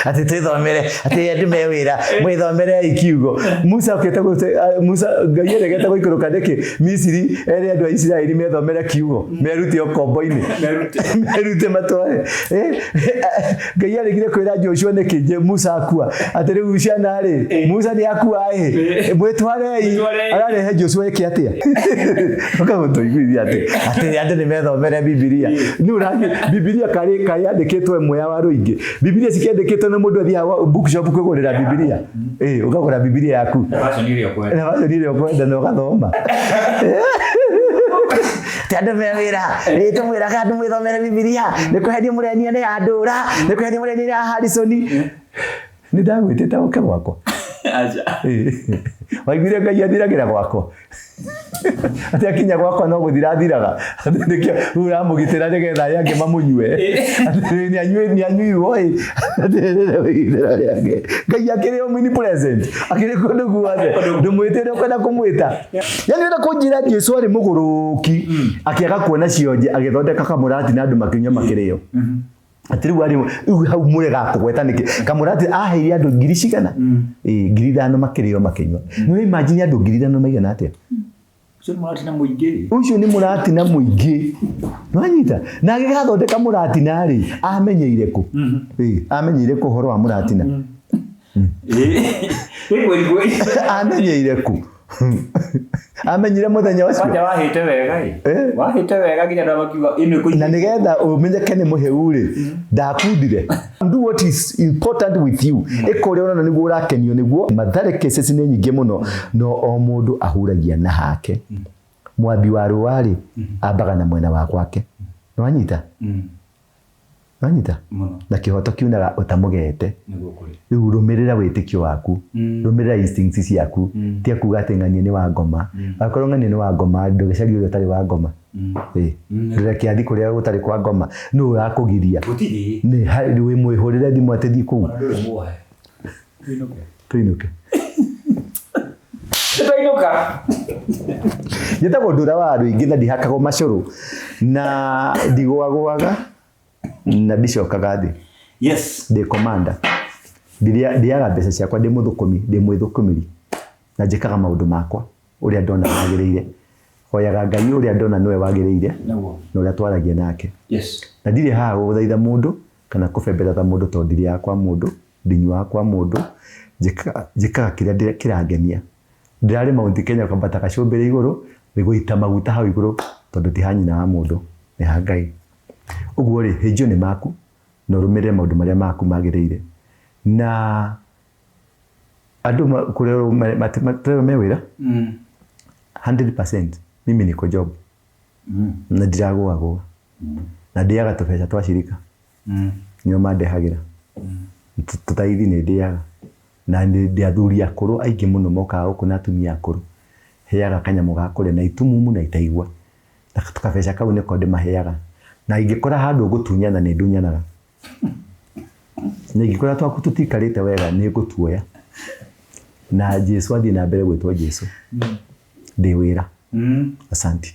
Atĩ twĩthomere, atĩ andũ me wĩra, mwĩthomerei kiugo. Musa okĩte Musa Ngai aregete gũikũrũka nĩkĩ Misiri ere andũ a Isiraeli methomere kiugo, merute ũkombo-inĩ. Merute matware. Ngai aregire kwĩra Joshua nĩkĩ Musa akua. Atĩ rĩu ciana rĩ, Musa nĩ akua ĩ, mwĩtwarei. Ararehe Joshua eke atĩa? Ũkamũtũiguithia atĩ atĩ andũ nĩ methomere Bibilia. Nĩ ũrathiĩ Bibilia karĩ yandĩkĩtwo ĩmwe ya warũingĩ. Bibilia cikĩandĩkĩtwo na mũndũ athiaga bookshop kwĩgũrĩra Bibilia. Ũkagũra Bibilia yaku. Na version ĩrĩa ũkwenda. Na version ĩrĩa ũkwenda na ũgathoma. Ti andũ me wĩra, ĩ tũmwĩraga andũ mwĩthomere Bibilia, nĩ kũhenio mũrenio nĩ andũra, nĩ kũhenio mũrenio nĩ Harrison. Nĩ ndagwĩtĩte ũke gwakwa. Aca. Waiguire Ngai athiragĩra gwakwa. Atĩ akinya gwakwa no gũthira athiraga. Atĩ nĩkĩo rĩu ũramũgitĩra nĩgetha arĩa angĩ mamũnyue. Atĩ nĩ anyuirwo ĩ. Atĩ rĩrĩa arĩa angĩ. Ngai akĩrĩ omnipresent. Akĩrĩ kũndũ guothe. Ndũmwĩte ũrĩa ũkwenda kũmwĩta. Yaani ũrenda kũnjĩra Jesu arĩ mũgũrũki akĩaga kuona cionje agĩthondeka kamũrati na andũ makĩnyua makĩrĩo. Atĩ rĩu arĩ rĩu hau mũrega kũgweta nĩkĩ kamũrati aheire andũ ngiri cigana? 5,000 makĩrĩo makĩnyua. Nĩ ũra imagine andũ 5,000 maigana atĩa? Ũcio nĩ mũratina mũingĩ. Ũcio nĩ mũratina mũingĩ. Nĩwanyita? Na agĩgathondeka mũratina rĩ, amenyeire kũ? Amenyeire kũ ũhoro wa mũratina? Amenyeire kũ? Amenyire mũthenya ũcio. Kwanja wahĩte wega ĩ. Wahĩte wega nginya andũ makiuga ĩno ĩkũingĩ. Na nĩgetha ũmenyeke nĩ mũhĩu rĩ, ndakundire. Do what is important with you. Ĩka ũrĩa ũrona nĩguo ũrakenio nĩguo. Mathare cases nĩ nyingĩ mũno, no o mũndũ ahuragia na hake. Mwambi wa rũa rĩ, ambaga na mwena wa gwake. Nĩwanyita? Nĩwanyita? Na kĩhoto kiunaga ũtamũgete. Rĩu rũmĩrĩra wĩtĩkio waku, rũmĩrĩra instincts ciaku, tiga kuga atĩ ng'ania nĩ wa ngoma. Akorwo ng'ania nĩ wa ngoma, ndũgĩcarie ũrĩa ũtarĩ wa ngoma. Ndũreke athiĩ kũrĩa gũtarĩ kwa ngoma. Nũ ũrakũgiria? Nĩ wĩmwĩhũrĩre thimũ atĩ thiĩ kũu. Tũinũke. Tũinũka. Njĩtagwo Ndura wa Andũ aingĩ na ndihakagwo macũrũ na ndigũagũaga na ndicokaga thĩ. Yes. Ndĩ commander. Ndĩaga mbeca ciakwa ndĩ mũthũkũmi, ndĩ mwĩthũkũmĩri na njĩkaga maũndũ makwa ũrĩa ndona magĩrĩire. Hoyaga Ngai ũrĩa ndona nĩwe wagĩrĩire na ũrĩa twaragia nake. Yes. Na ndirĩ haha gũthaitha mũndũ kana kũbemberetha mũndũ tondũ ndirĩaga kwa mũndũ, ndinyuaga kwa mũndũ, njĩkaga kĩrĩa kĩrangenia. Ndĩrarĩ Mount Kenya kwambata gacũmbĩrĩ igũrũ, gũita maguta hau igũrũ tondũ ti ha nyina wa mũndũ, nĩ ha Ngai. Ũguo rĩ, hĩnjio nĩ maku na ũrũmĩrĩre maũndũ marĩa maku magĩrĩire. Na andũ kũrerwo tũrerwo me wĩra 100% mimi niko job na ndiragũagũa na ndĩaga tũbeca twa cirika nĩo mandehagĩra tũtaithi nĩ ndĩaga na ndĩ athuri akũrũ aingĩ mũno mokaga gũkũ na atumia akũrũ heaga kanyamũ ga kũrĩa na itumumu na itaigua na kabeca kau nĩko ndĩmaheaga na ingĩkora handũ ngũtunyana nĩ ndunyanaga na ingĩkora twaku tũtikarĩte wega nĩ ngũtuoya na Jesu athiĩ na mbere gwĩtwo Jesu ndĩ wĩra. Asante.